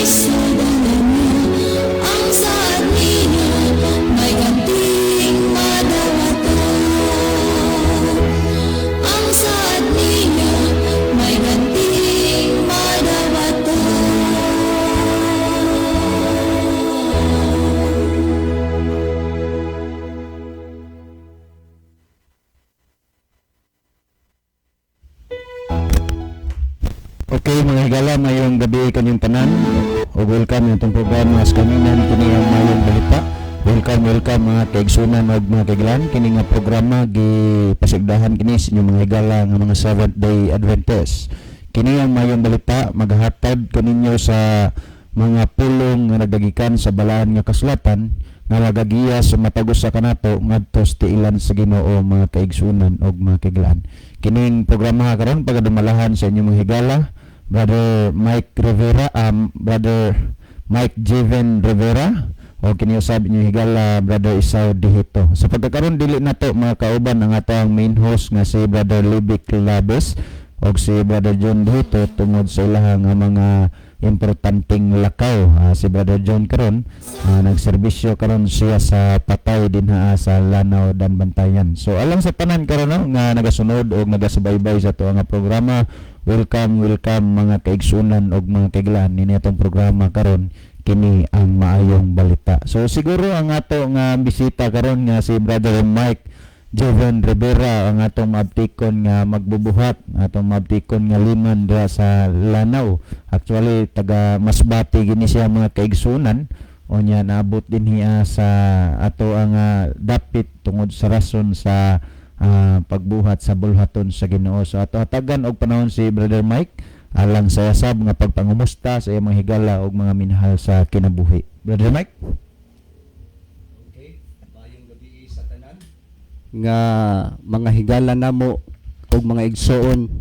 Sa dala niya, ang saad niya may ganting madawatan. Ang saad niya may ganting madawatan. Okay, mga higala, mayong gabi kanyong tanan. O welcome yung itong programa sa kaminan, kini ang Mayong Balita. Welcome, welcome mga kaigsunan og mga kaiglan. Kini nga programa gipasigdahan kini sa inyong mga higala nga mga Seventh Day Adventist. Kini ang Mayong Balita maghatag kaninyo sa mga pulong nga nagagikan sa balaan nga kasulatan nga magagiya sa matag usa kanato ngadto sa tiilan sa Ginoo, mga kaigsunan og mga kaiglan. Kining programa karon pagadumalahan sa inyong mga higala, Brother Mike Rivera, Brother Mike Jeven Rivera o kini usab inyong higala, Brother Isao Dihito. Sa pagkakaron, dili nato mga kauban ang atong main host nga si Brother Libic Labes o si Brother John Dihito tungod sa ilahang nga mga importanteng lakaw. Si Brother John karon nagserbisyo karon siya sa patay dinha sa Lanao Daanbantayan. So alang sa tanan karon, no, nga nagasunod og nagasubaybay sa ato nga programa, welcome, welcome mga kaigsunan og mga kaiglaan nini atong programa karon, kini ang Maayong Balita. So siguro ang ato nga bisita karon nga si Brother Mike Joven Rivera ang atong maabtikon nga magbubuhat, atong maabtikon nga liman diha sa Lanao. Actually, taga Masbate gini siya, mga kaigsunan. Unya naabot din hiya sa ato ang dapit tungod sa rason sa pagbuhat sa bulhaton sa Ginoo. So ato hatagan og panahon si Brother Mike alang sa usab nga pagpangumusta sa iyang mga higala og mga minahal sa kinabuhi. Brother Mike? Okay, maayong gabi sa tanan nga mga higala namo ug mga igsoon.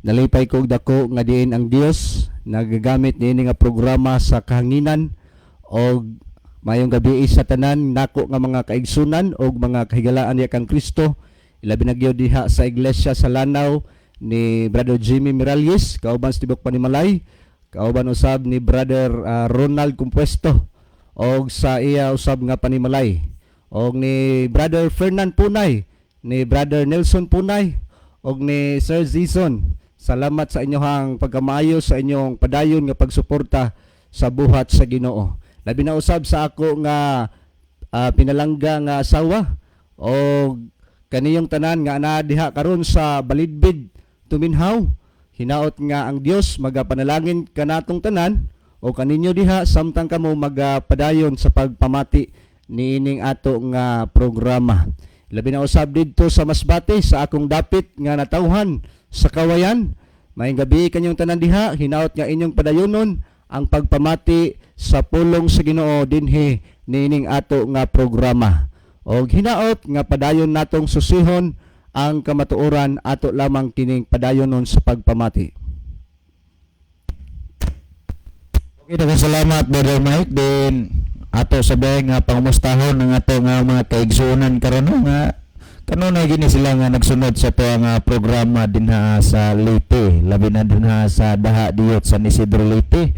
Nalipay ko og dako nga diin ang Dios nagagamit niini nga programa sa kahanginan, og maayong gabi sa tanan nako nga mga kaigsunan ug mga kahigalaan niya kang Kristo, ilabi na gyud diha sa iglesia sa Lanao ni Brother Jimmy Miralles kauban sa tibok panimalay, kauban usab ni Brother Ronald Compuesto og sa iya usab nga panimalay, og ni Brother Fernan Punay, ni Brother Nelson Punay og ni Sir Zison. Salamat sa inyong pagkamaayo, sa inyong padayon nga pagsuporta sa buhat sa Ginoo. Labi na usab sa ako nga pinalangga nga asawa og kaniyong tanan nga ana diha karon sa Balidbid, Tuminhaw. Hinaot nga ang Dios magapanalangin kanatong tanan o kaninyo diha samtang kamo magapadayon sa pagpamati niining ato nga programa. Labi na usab didto sa Masbate sa akong dapit nga natawhan sa Kawayan. Maayong gabi kanyong tanan diha, hinaot nga inyong padayonon ang pagpamati sa pulong sa Ginoo dinhi niining ato nga programa. Og hinaot nga padayon natong susihon ang kamatuoran, ato lamang kining padayonon sa pagpamati. Okay, daghang salamat, Brother Mike. Then ato sabay nga pangumustahon ang ato nga mga kaigsuonan karon, no, nga kanunay gini sila nga nagsunod sa ato nga programa dinha sa Leyte, labi na dinha sa Daha Diyot, San Isidro, Leyte.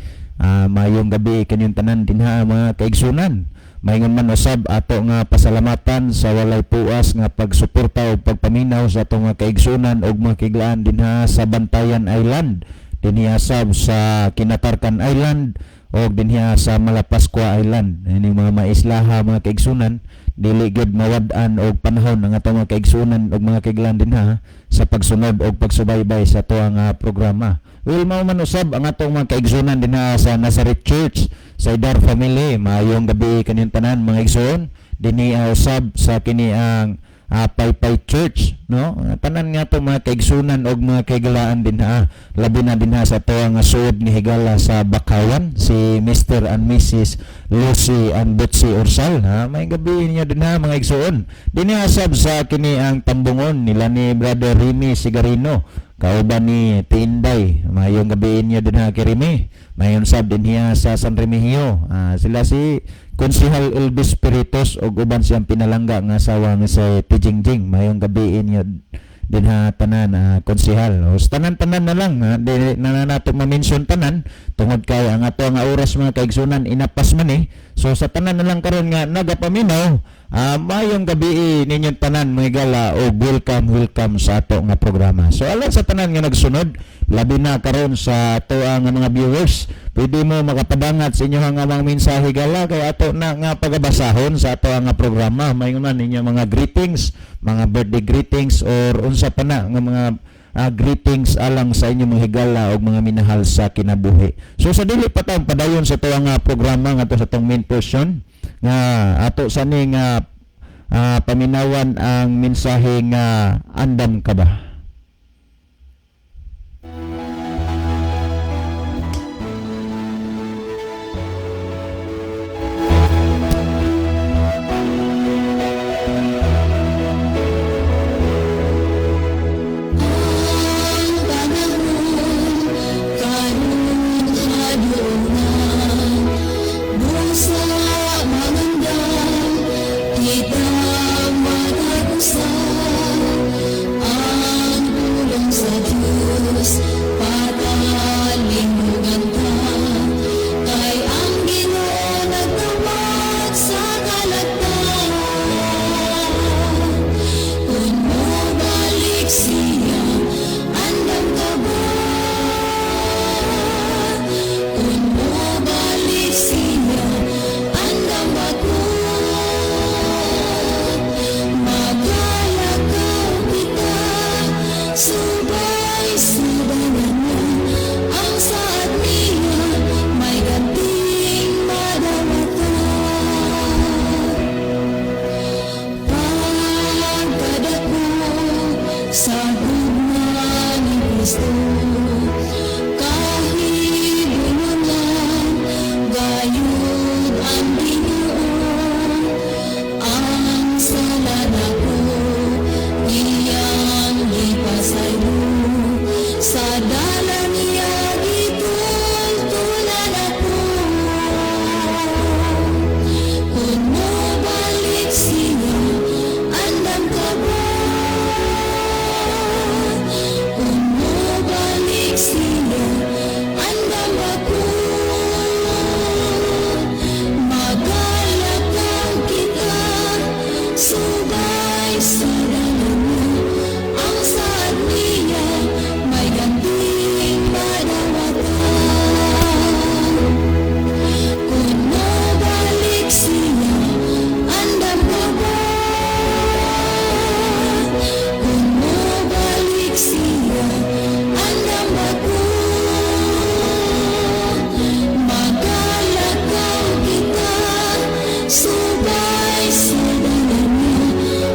Maayong gabi kanyong tanan dinha, mga kaigsunan. Maingon man usab ato nga pasalamatan sa walay puas nga pagsuporta o pagpaminaw sa atong mga kaigsunan ug mga kaiglaan dinha sa Bantayan Island, dinhi sab sa Kinatarkan Island o dinhi sa Malapascua Island. Ini mga maislaha, mga kaigsunan, dili gyud mawad-an og panahon ang atong mga kaigsunan ug mga kaiglaan dinha sa pagsunod og pagsubaybay sa atuang programa. Well, mao man usab ang atong mga kaigsunan dinha sa Nazareth Church sa Idar family. Maayong gabi kanyang tanan, mga igsoon. Dinhi usab sa kini ang Paypay Church, no? Tanan nga to mga kaigsunan og mga kaigalaan dinha, labi na dinha sa tuwa nga suod ni higala sa Bakawan, si Mr. and Mrs. Lucy and Betsy Ursal. Ha, may gabi niyo dinha, mga igsoon. Dinhi sab sa kini ang Tambungon nila ni Brother Remy Sigarino kauban ni Tinday. Mayong gabi niyo dinha kay Remy. Mayon sab dinhi sa San Remigio. Sila si Konsihal Elvis Peritos og uban siyang pinalangga nga asawa nga si Tijingjing. Mayong gabi inyo. Dinha tanan konsehal. O, sa tanan-tanan na lang, di na nato ma-mention tanan tungod kay ang ato nga oras, mga kaigsunan, inapas man eh. So sa tanan na lang karon nga nagapaminaw, mayong gabi ninyong tanan, mga higala, o welcome, welcome sa ato nga programa. So alang sa tanan nga nagsunod, labi na karon sa ato ang mga viewers, pwede mo makapadangat sa inyong nga mga mensahe, gala, kay ato na nga pagabasahon sa ato nga programa. Mayon man ninyo mga greetings, mga birthday greetings or unsa pa na nga mga greetings alang sa inyong mga higala o mga minahal sa kinabuhi. So sa dili pa taong padayon sa ato nga programa ngadto sa atong main portion nga ato sa ni nga paminawan ang mensahe nga "Andam Ka Ba?" Ang panahon karon hadlok na, busa mangandam kita matag usa. Ang pulong sa Diyos patalinghugan ta, kay ang Ginoo nagtawag sa kalagtan. Kung mobalik siya, andam ka ba? Kung mobalik siya, andam ba ko? Magalakaw kita, subay sa dalan niya. Ang saad niya, may ganting madawatan. Pagkadako sa gugma ni Kristo, kahibulungan gayud ang Ginoo. Ang sala nako iyang gipasaylo, sa dalan niya gitultulan ako. Kung mobalik siya, andam ka ba? Kung mobalik siya, andam ako? Magalakaw kita, subay sa dalan niya. Ang saad niya, may ganting madawatan. Kung mobalik siya, andam ka ba? Kung mobalik siya, andam ba ko? Magalakaw kita, subay sa dalan niya.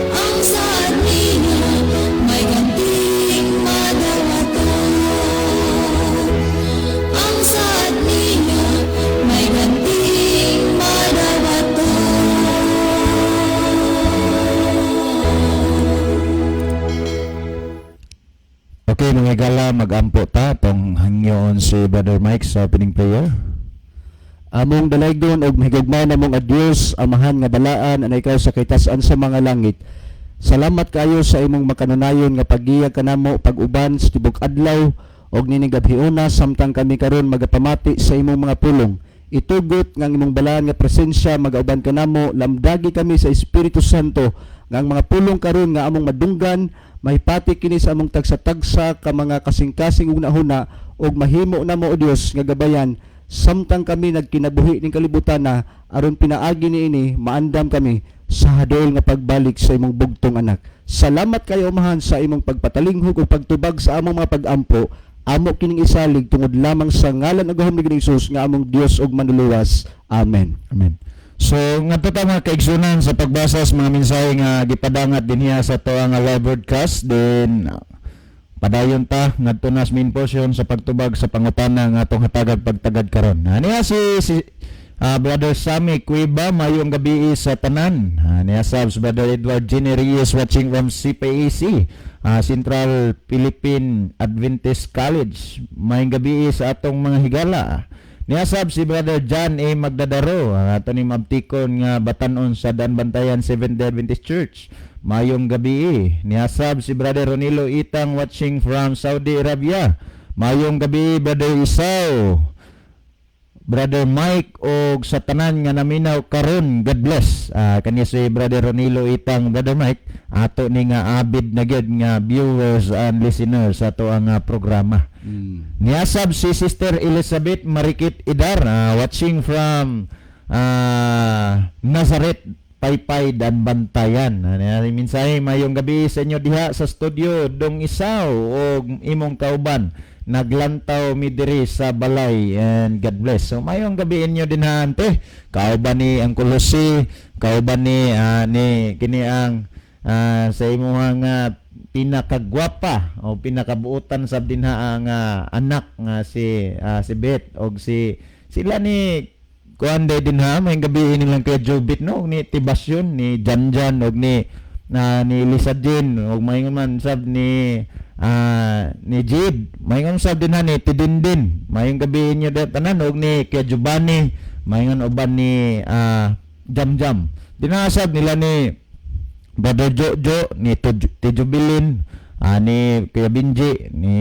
Ang saad niya, may ganting madawatan. Ang saad niya, may ganting madawatan. Okay, mga higala, mag-ampo ta tong hangyoon si Brother Mike sa opening prayer. Among dalaygon og mahigugma namong a Dios, Amahan nga balaan, anaa ikaw sa kitasan sa mga langit. Salamat kayo sa imong makanunayon nga paggiya kanamo pag-uban sa tibok adlaw og nining gabhiona samtang kami karon magapamati sa imong mga pulong. Itugot nga ang imong balaan nga presensya magauban kanamo, lamdagi kami sa Espiritu Santo nga ang mga pulong karon nga among madunggan mahipati kini sa among tagsa-tagsa ka mga kasing-kasing ug nahuna ug mahimo namo, O Dios, nga gabayan samtang kami nagkinabuhi ning kalibutan na aron pinaagi niini maandam kami sa haduol nga pagbalik sa imong bugtong anak. Salamat kayo, Amahan, sa imong pagpatalinghog ug pagtubag sa among mga pagampo. Amo kining isalig tungod lamang sa ngalan ug gahom ni Ginoong Hesus nga among Dios ug Manluluwas. Amen. Amen. So ngadto ta, mga kaigsunan, sa pagbasa sa mga mensahe nga gipadangat dinhiya sa ato nga live broadcast, then padayon ta ngadto na sa main portion sa pagtubag sa pangutana nga atong hatagag pagtagad karon. Niya si si Brother Sammy Cueva, mayong gabi sa tanan. Niya sabs Brother Edward Jenny Reyes watching from CPAC, Central Philippine Adventist College. Mayong gabi sa atong mga higala. Niya sab si Brother John A. Magdadaro, ang ato ni Mabtikon nga batanon sa Daanbantayan Seventh Day Adventist Church. Mayong gabi. Niasab si Brother Ronilo Itang, watching from Saudi Arabia. Mayong gabi, Brother Isaw. Brother Mike og sa tanan nga naminaw karon, God bless. Kani si Brother Ronilo Itang, Brother Mike, ato ni nga abid na gyud nga viewers and listeners sa ato ang programa. Niasab si Sister Elizabeth Marikit Idar, watching from Nazareth, Paypay, Daanbantayan. Mensahe, mayong gabi sa inyo diha sa studio, Dong Isaw og imong kauban. Naglantaw mi diri sa balay and God bless. So mayong gabi inyo din ha, ante. Kauban ni Uncle Jose, kauban ni kini ang sa imong pinakagwapa o pinakabuotan sab dinha ang anak nga si Beth og si sila ni kuan day din ha, may gabi nilang kay Jobit, no, ni Tibasyon, ni Janjan og ni Lisa Jean og maingon man sab ni Jade, maingon sab din ha ni Tidindin. Mayong gabi inyo tanan og ni kay Giovanni, maingon uban ni Jam Jam dinasab nila ni Brother Jojo, ni Tijubilin, ni Kuya Binji, ni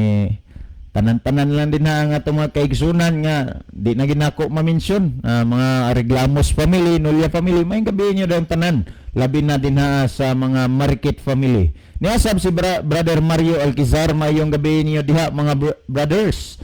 tanan-tanan lang din ha nga itong mga kaigsunan nga di na ginako ma-mention, mga Reglamos family, Nulia family, may gabi nyo daw tanan, labi na din ha sa mga Marikit family. Niasab si Brother Mario Alquizar, mayong gabi niyo diha mga brothers.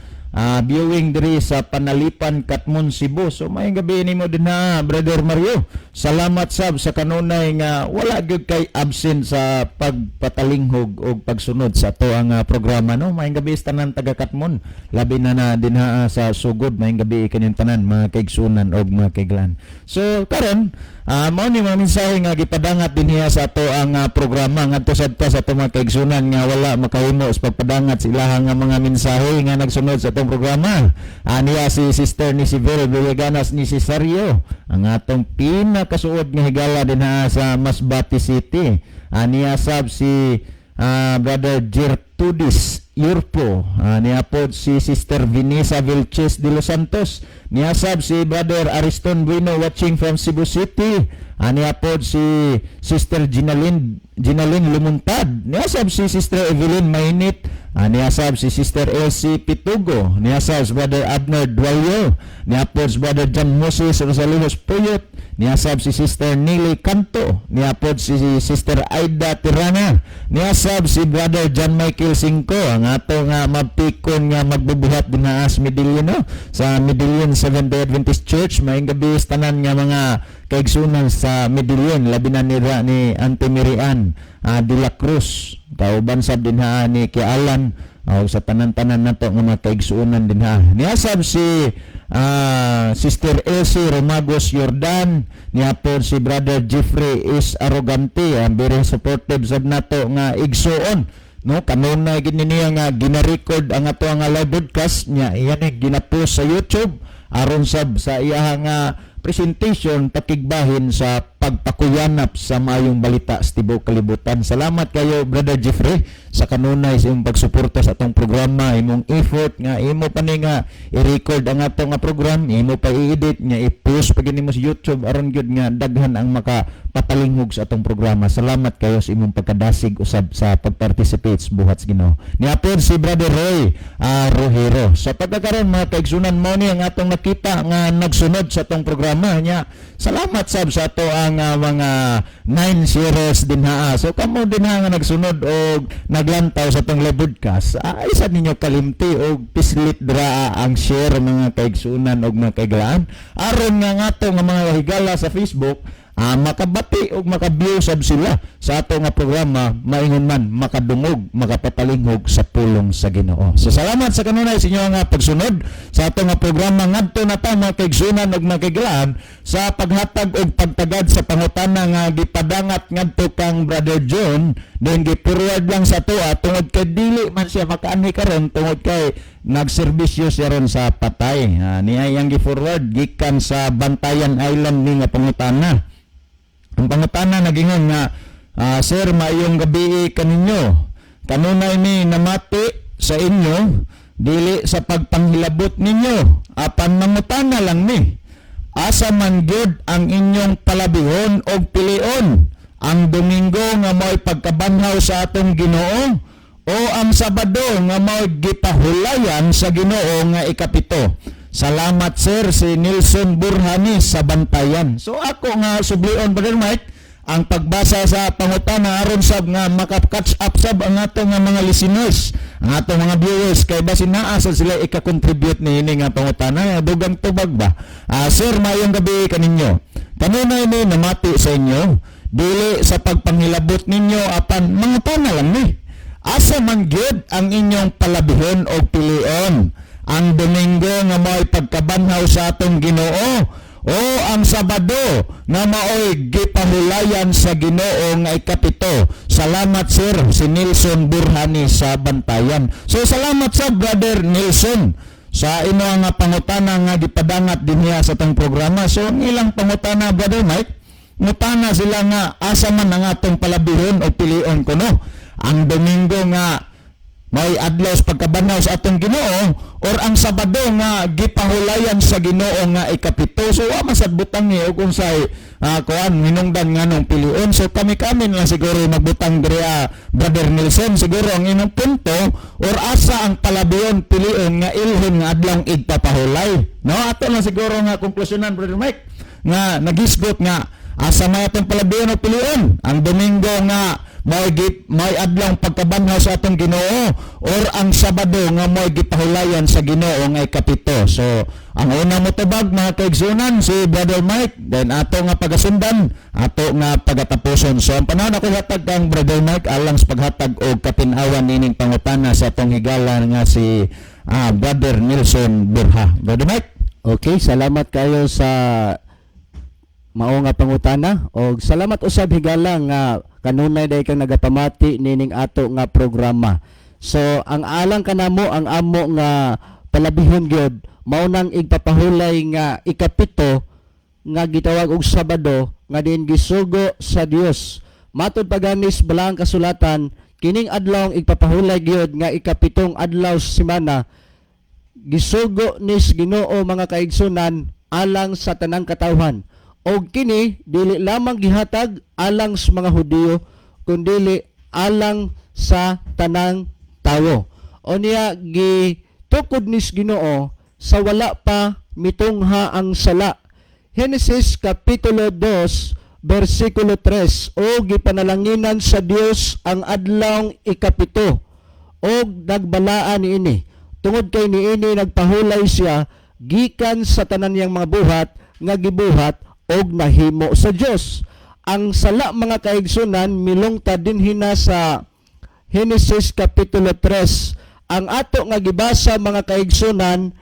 Viewing diri sa Panalipan, Katmon, Cebu. So mayong gabi nimo din ha, Brother Mario. Salamat sab sa kanunay nga wala gyud kay absent sa pagpatalinghog og pagsunod sa ato ang programa, no. Mayong gabi sa tanan taga Katmon. Labi na na din ha sa sugod, mayong gabi kanyang tanan mga kaigsunan og mga kaiglan. So karon mao ni mga mensahe nga gipadangat din hiya sa ato ang programa ngadto sad ta sa ato mga kaigsunan nga wala makahimo sa pagpadangat sa ilahang nga mga mensahe nga nagsunod sa atong programa. Aniya si Sister ni si Vero Villaganas ni Cesario, ang atong pinakasuod nga higala dinha sa Masbate City. Aniya sab si Brother Gertrudis Yurpo. Niya po si Sister Vanessa Vilches de Los Santos. Niya sab si Brother Ariston Bueno, watching from Cebu City. Niya po si Sister Ginalyn Lumuntad. Niya sab si Sister Evelyn Mainit. Niya sab si Sister Elsie Pitugo. Niya sab si Brother Abner Dualio. Niya po si Brother John Moses Rosalejos Puyot. Niya sab si Sister Nili Canto. Niya po si Sister Aida Tirana. Niya sab si Brother John Michael Cinco, ang ato nga mapikon nga magbubuhat din na as Medellin, no? Sa Medellin Seventh-day Adventist Church. Maayong gabi sa tanan nga mga kaigsunan sa Medellin, labi na nila ni Auntie Mirian de la Cruz. Kauban sab din ha ni Ki Alan o sa tanan-tanan nato nga mga kaigsuonan din ha. Niasab si Sister Elsie Romagos Jordan, niapon si Brother Jeffrey is Arrogante, ang very supportive sab nato nga igsuon, no. Kanunay gid ni niya nga gina-record ang ato nga live broadcast niya, iyan ni gina-post sa YouTube aron sab sa iya nga presentation pakigbahin sa pagpakuyanap sa maayong balita sa tibuok kalibutan. Salamat kayo, Brother Jeffrey, sa kanunay sa imong pagsuporta sa atong programa, imong effort nga imo pa ni nga i-record ang ato nga program, imo pa i-edit nga i-post pa gini mo sa YouTube aron gyud nga daghan ang makapatalinghog sa atong programa. Salamat kayo sa imong pagkadasig usab sa pag-participate sa buhat sa Ginoo. Niapod si Brother Roy Rojero. Sa pagkakaroon, mga kaigsunan, mo ni ang atong nakita nga nagsunod sa atong programa niya. Salamat sab sa ato ang mga nine sharers din ha. So kamo din ha nga nagsunod og naglantaw sa atong live broadcast, isa ninyo kalimti og pislit dra ang share, mga kaigsunan og mga kaiglaan, aron nga ngato nga mga higala sa Facebook makabati og maka-view sab sila sa ato nga programa, maingon man makadungog, makapapalinghog sa pulong sa Ginoo. So salamat sa kanunay sa inyo nga pagsunod sa ato nga programa. Ngadto na ta, mga kaigsunan ug mga kaiglaan, sa paghatag og pagtagad sa pangutana nga gipadangat ngadto kang Brother John, then gi-forward lang sa atoa tungod kay dili man siya makaanhi karon tungod kay nagserbisyo siya ron sa patay. Niya iyang gi-forward gikan sa Bantayan Island ni nga pangutana. Ang pangutana nagingon nga, "Sir, maayong gabi kaninyo. Kanunay mi namati sa inyo, dili sa pagpanghilabot ninyo, apan mangutana lang mi. Asa man gyud ang inyong palabihon og pilion? Ang Domingo nga mao'y pagkabanhaw sa atong Ginoo o ang Sabado nga mao'y gipahulayan sa Ginoo nga ikapito? Salamat, sir, si Nelson Burhani sa Bantayan. So ako nga sublion, Brother Mike, ang pagbasa sa pangutana aron sab nga maka-catch up sab ang atong nga mga listeners, ang atong mga viewers, kay basin naa sa sila ika-contribute niini nga pangutana, dugang tubag ba. Sir, maayong gabi kaninyo. Kanunay ni namati sa inyo, dili sa pagpanghilabot ninyo apan mangutana lang ni. Asa man gyud ang inyong palabihon o pilion? Ang Domingo nga mao'y pagkabanhaw sa atong Ginoo o ang Sabado nga maoy gipahulayan sa Ginoo nga ikapito? Salamat, sir, si Nelson Burhani sa Bantayan. So salamat sa Brother Nelson sa imo nga pangutana nga gipadangat dinhiya sa atong programa. So ang ilang pangutana, Brother Mike, ngutana sila nga asa man ang atong palabihon o pilion kuno. Ang Domingo nga may adlaw sa pagkabanhaw sa atong Ginoo or ang Sabado nga gipahulayan sa Ginoo nga ikapito. So wa man sad butang ni og unsay kuan hinungdan nganong pilion. So kami-kami na lang siguro magbutang diri, Brother Nelson, siguro ang inyong punto or asa ang palabion pilion nga ilhon nga adlawng igpapahulay. No, ato lang siguro nga konklusyonan, Brother Mike, nga nagisgot nga asa may atong palabion o pilion, ang Domingo nga may adlawng pagkabanhaw sa atong Ginoo or ang Sabado nga may gipahulayan sa Ginoo nga ikapito. So ang una mo tubag, mga kaigsunan, si Brother Mike, then ato nga pagasundan, ato nga pagatapuson. So ang panahon ako hatag kang Brother Mike alang sa paghatag og katinawan nining pangutana sa atong higala nga si Brother Nelson Burha. Brother Mike. Okay, salamat kayo sa mao nga pangutana og salamat usab, higala, nga kanunay day kang nagapamati nining ato nga programa. So ang alang kanamo, ang amo nga palabihon gyud mao nang igpapahulay nga ikapito nga gitawag og Sabado nga diin gisugo sa Dios. Matod pa ganis balaang kasulatan, kining adlaw ang igpapahulay gyud nga ikapitong adlaw sa semana, gisugo nis Ginoo, mga kaigsunan, alang sa tanang katawhan. Og kini dili lamang gihatag alang sa mga Hudiyo kundili alang sa tanang tawo. O niya gitukod nis Ginoo sa wala pa mitungha ang sala. Genesis kapitulo 2 bersikulo 3: "O gipanalanginan sa Dios ang adlawng ikapito og nagbalaan niini tungod kay niini nagpahulay siya gikan sa tanan niyang mga buhat nga gibuhat og nahimo sa Dios." Ang sala, mga kaigsunan, milungtad dinhi na sa Genesis kapitulo 3. Ang ato nga gibasa, mga kaigsunan,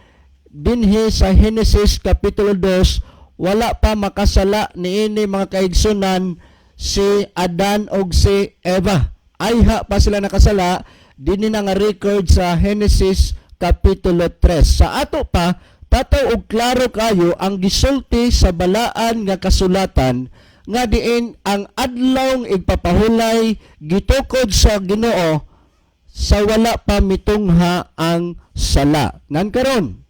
dinhi sa Genesis kapitulo 2, wala pa makasala niini, mga kaigsunan, si Adan og si Eva. Ayha pa sila nakasala, dinhi na nga record sa Genesis kapitulo 3. Sa ato pa, tataw og klaro kayo ang gisulti sa balaan nga kasulatan nga diin ang adlawng igpapahulay gitukod sa Ginoo sa wala pa mitungha ang sala. Nan karon,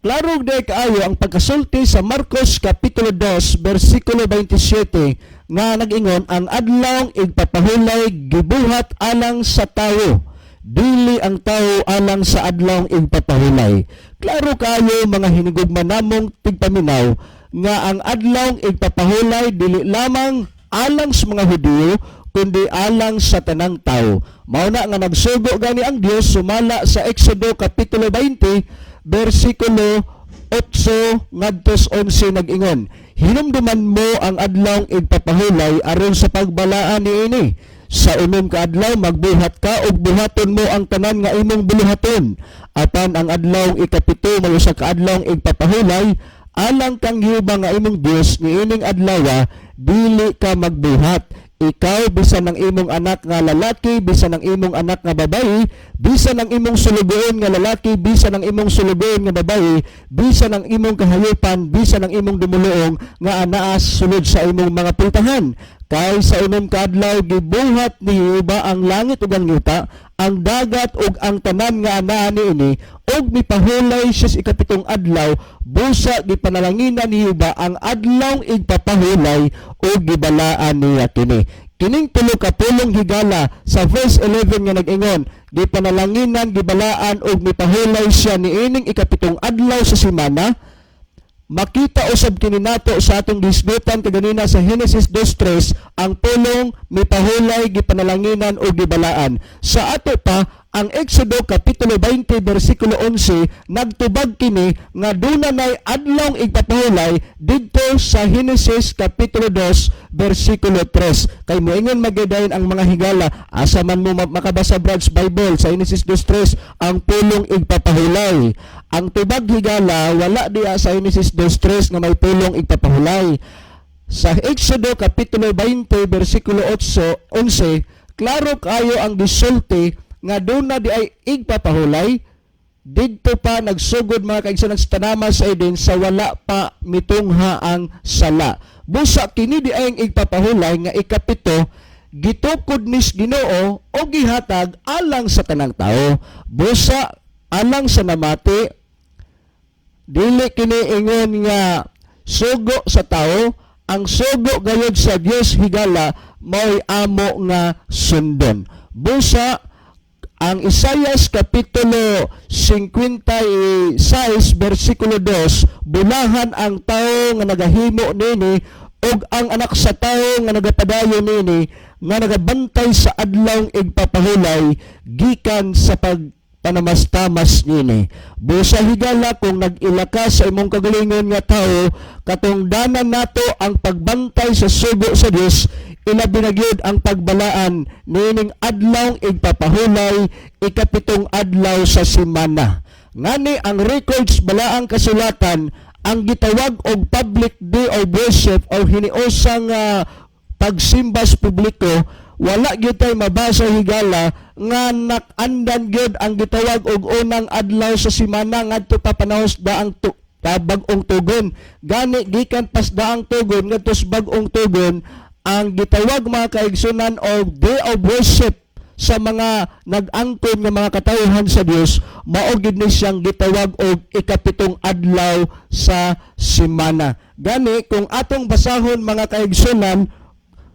klaro day kaayo ang pagkasulti sa Marcos kapitulo 2 bersikulo 27 nga nag-ingon ang adlawng igpapahulay gibuhat alang sa tawo, dili ang tawo alang sa adlawng igpapahulay. Klaro kaayo, mga hinigugma namong tigpaminaw, nga ang adlawng igpapahulay dili lamang alang sa mga Hudiyo kundi alang sa tanang tao. Mao na nga nagsugo gani ang Dios sumala sa Exodo kapitulo 20 bersikulo 8 ngadto 11, nag-ingon, "Hinumduman mo ang adlawng igpapahulay aron sa pagbalaan niini. Sa 6 ka adlaw magbuhat ka ug buhaton mo ang tanan nga imong buluhaton. Apan ang adlawng ikapito may usa ka adlawng igpapahulay alang kang Jehova nga imong Dios. Niining adlaw dili ka magbuhat, ikaw bisan ang imong anak nga lalaki, bisan ang imong anak nga babayi, bisan ang imong sulugoon nga lalaki, bisan ang imong sulugoon nga babayi, bisan ang imong kahayupan, bisan ang imong dumuluong nga anaa sulod sa imong mga pultahan. Kay sa 6 ka adlaw gibuhat ni Jehova ang langit ug ang yuta, ang dagat ug ang tanan nga anaa niini." Ug mipahulay siya sa ikapitong adlaw. Busa gipanalanginan ni Jehova ang adlaw igpapahulay ug gibalaan niya kini. Kining tulo ka pulong, higala, sa verse 11 nga nag-ingon gipanalanginan, gibalaan ug mipahulay siya niining ikapitong adlaw sa semana, makita usab kini nato sa atong gihisgutan kaganina sa Genesis 2:3, ang pulong mipahulay, gipanalanginan ug gibalaan. Sa ato pa, ang Exodo kapitulo 20 bersikulo 11, nagtubag kini nga duna nay adlawng igpapahulay didto sa Genesis kapitulo 2 bersikulo 3. Kay moingon magyud ang mga higala, "Asa man mo makabasa, Brad's Bible, sa Genesis 2:3 ang pulong igpapahulay?" Ang tubag, higala, wala diya sa Genesis 2:3 nga may pulong igpapahulay. Sa Exodo kapitulo 20 bersikulo 8 11, klaro kayo ang gisulti nga duna di ay igpapahulay. Didto pa nagsugod, mga kaigsunan, sa tanaman sa Eden sa wala pa mitungha ang sala. Busa kini di ay ang igpapahulay nga ikapito, gitukod nis Ginoo o gihatag alang sa tanang tao. Busa alang sa namati, dili kini ingon nga sugo sa tao. Ang sugo gayod sa Dios, higala, mao'y amo nga sundon. Busa ang Isayas kapitulo 56 bersikulo 2, bulahan ang tao nga nagahimo nini ug ang anak sa tao nga nagapadayon nini, nga nagabantay sa adlawng igpapahulay gikan sa pag panamastamas nini. Busa, higala, kung nag-ila ka sa imong kagalingon nga tao, katungdanan nato ang pagbantay sa sugo sa Dios, ilabi na gyud ang pagbalaan niining adlaw igpapahulay, ikapitong adlaw sa semana. Ngani ang records balaang kasulatan, ang gitawag og public day of worship o hiniusang pagsimba sa publiko, wala gyud tay mabasa, higala, nga nak-andan gyud ang gitawag og unang adlaw sa semana ngadto pa panahon sa daang tu pa bag-ong tugon. Gani gikan pas daang tugon ngadto sa bag-ong tugon, ang gitawag, mga kaigsunan, og day of worship sa mga nag-angkon nga mga katawhan sa Dios, mao gid ni siyang gitawag og ikapitong adlaw sa semana. Gani kung atong basahon, mga kaigsunan,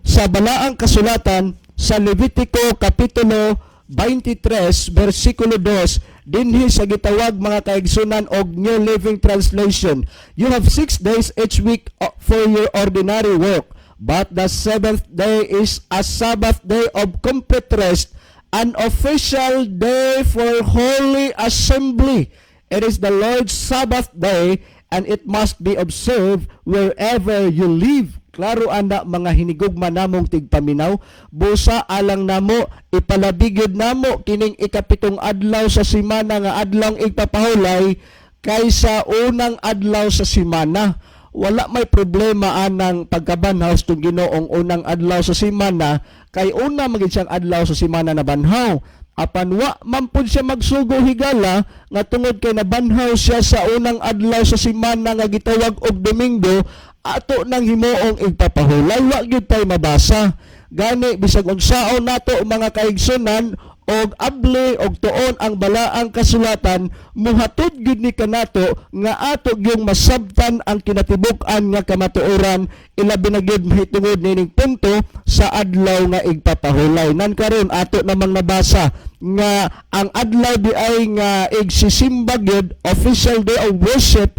sa balaang kasulatan sa Levitico kapitulo 23 bersikulo 2, dinhi sa gitawag, mga kaigsunan, og New Living Translation, "You have 6 days each week for your ordinary work, but the seventh day is a Sabbath day of complete rest, an official day for holy assembly. It is the Lord's Sabbath day and it must be observed wherever you live." Klaro ana, mga hinigugma namong tigpaminaw. Busa alang namo, ipalabi gyud namo kining ikapitong adlaw sa semana nga adlawng igpapahulay kaysa unang adlaw sa semana. Wala may problema anang pagkabanhaw sa Ginoong unang adlaw sa semana, kay una magid siyang adlaw sa semana na banhaw. Apan wa man pud siya magsugo, higala, nga tungod kay nabanhaw siya sa unang adlaw sa semana nga gitawag og Domingo, ato nang himuong igpapahulay. Wa gyud tay mabasa. Gani bisag unsaon nato, mga kaigsunan, og abli og tuon ang balaang kasulatan, muhatod gyud ni kanato nga ato gyung masabtan ang kinatibuk-an nga kamatuoran, ilabi na gyud mahitungod nining punto sa adlaw nga igpapahulay. Nan karon ato namang nabasa nga ang adlaw di ay nga igsisimba gyud, official day of worship,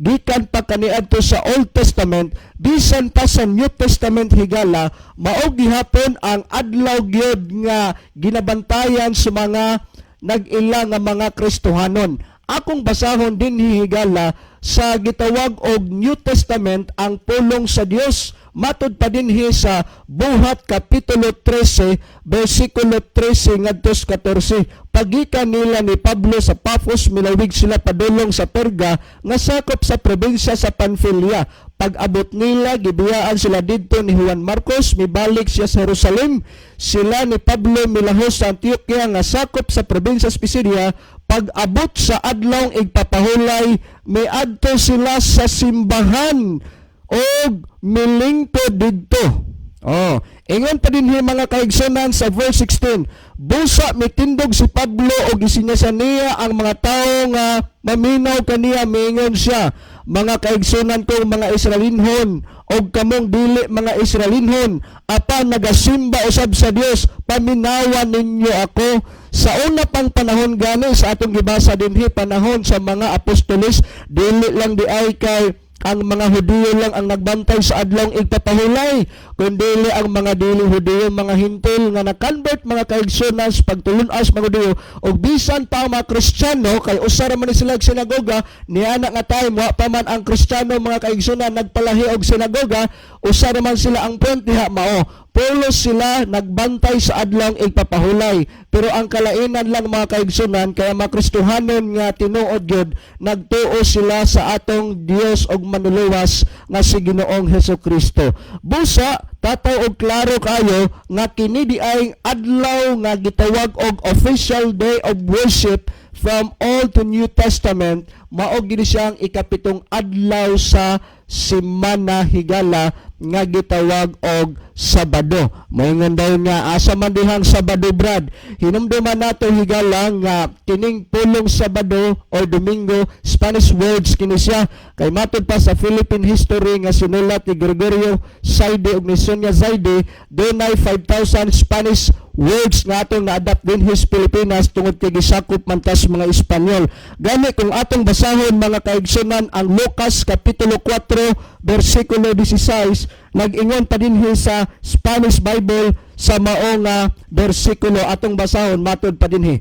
gikan pa kaniadto sa Old Testament, bisan pa sa New Testament, higala, mao gihapon ang adlaw gyud nga ginabantayan sa mga nag-ila nga mga Kristohanon. Akong basahon din, higala, sa gitawag og New Testament ang pulong sa Dios matud pa dinhi sa Buhat kapitulo 13 bersikulo 13 ngadto sa 14. Pagikan nila ni Pablo sa Paphos, milawig sila padulong sa Perga nga sakop sa probinsya sa Panfilia. Pag-abot nila, gibiyaan sila didto ni Juan Marcos, mibalik siya sa Jerusalem. Sila ni Pablo milahos sa Antioquia nga sakop sa probinsya sa Pisidia. Pag-abot sa adlawng igpapahulay, miadto sila sa simbahan og milingkod didto. Oh, ingon pa dinhi, mga kaigsunan, sa verse 16, busa mitindog si Pablo og gisinyasan niya ang mga tawo nga maminaw kaniya. Miingon siya, "Mga kaigsunan kong mga Israelinhon og kamong dili mga Israelinhon apan nagasimba usab sa Dios, paminawan ninyo ako." Sa una pang panahon gani, sa atong gibasa dinhi, panahon sa mga apostoles, dili lang diay kay ang mga Hudiyo lang ang nagbantay sa adlawng igpapahulay, kundi ang mga dili Hudiyo, mga Hentil nga na-convert, mga kaigsunan, sa pagtulunas mga Hudiyo, ug bisan pa ang mga Kristiyano, kay usa ra man ni sila og sinagoga niana nga time. Wa pa man ang Kristiyano, mga kaigsunan, nagpalahi og sinagoga, usa ra man sila ang point diha. Mao pulos sila nagbantay sa adlawng igpapahulay. Pero ang kalainan lang, mga kaigsunan, kaya mga Kristohanon nga tinuod gyud, nagtuo sila sa atong Dios og Manluluwas nga si Ginoong Hesus Kristo. Busa tataw og klaro kayo nga kini diay adlaw nga gitawag og official day of worship from Old to New Testament, mao gini siyang ikapitong adlaw sa simana, higala, nga gitawag og Sabado. Moingon daw nga, "Asa man dihang Sabado, Brad?" Hinumduman nato, higala, nga kining pulong Sabado or Domingo, Spanish words kini siya. Kay matod pa sa Philippine history nga sinulat ni Gregorio Zaide ug ni Sonia Zaide, dunay 5,000 Spanish words nga atong na-adapt dinhi sa Pilipinas tungod kay gisakop man tas mga Espanyol. Gani kung atong basahon, mga kaigsunan, ang Lucas kapitulo 4 bersikulo 16, nag-ingon pa dinhi sa Spanish Bible sa mao nga bersikulo. Atong basahon, matod pa dinhi,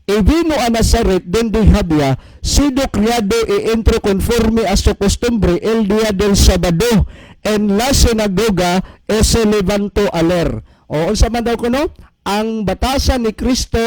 "Y vino a Nazaret, donde había sido criado, y entró conforme a su costumbre el día del sábado en la sinagoga y se levantó a leer." O unsa man daw kuno? Ang batasan ni Kristo,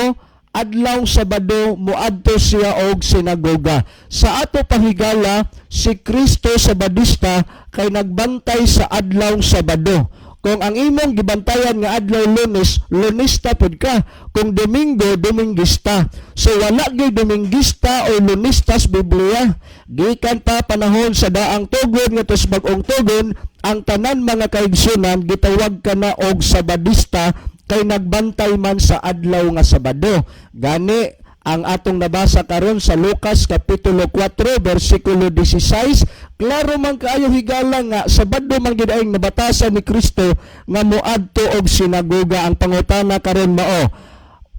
adlaw Sabado moadto siya og sinagoga. Sa ato pa, higala, si Kristo Sabadista kay nagbantay sa adlaw Sabado. Kung ang imong gibantayan nga adlaw Lunes, Lunista pud ka. Kung Domingo, Dominggista. So wala gyud Dominggista o Lunista sa Biblia. Gikan pa panahon sa Daang Tugon ngadto sa Bag-ong Tugon, ang tanan, mga kaigsunan, gitawag ka na og Sabadista kay nagbantay man sa adlaw nga Sabado. Gani ang atong nabasa karon sa Lucas kapitulo 4 bersikulo 16, klaro man kaayo, higala, nga Sabado man gid ang nabatasan ni Kristo nga moadto og sinagoga. Ang pangutana karon mao,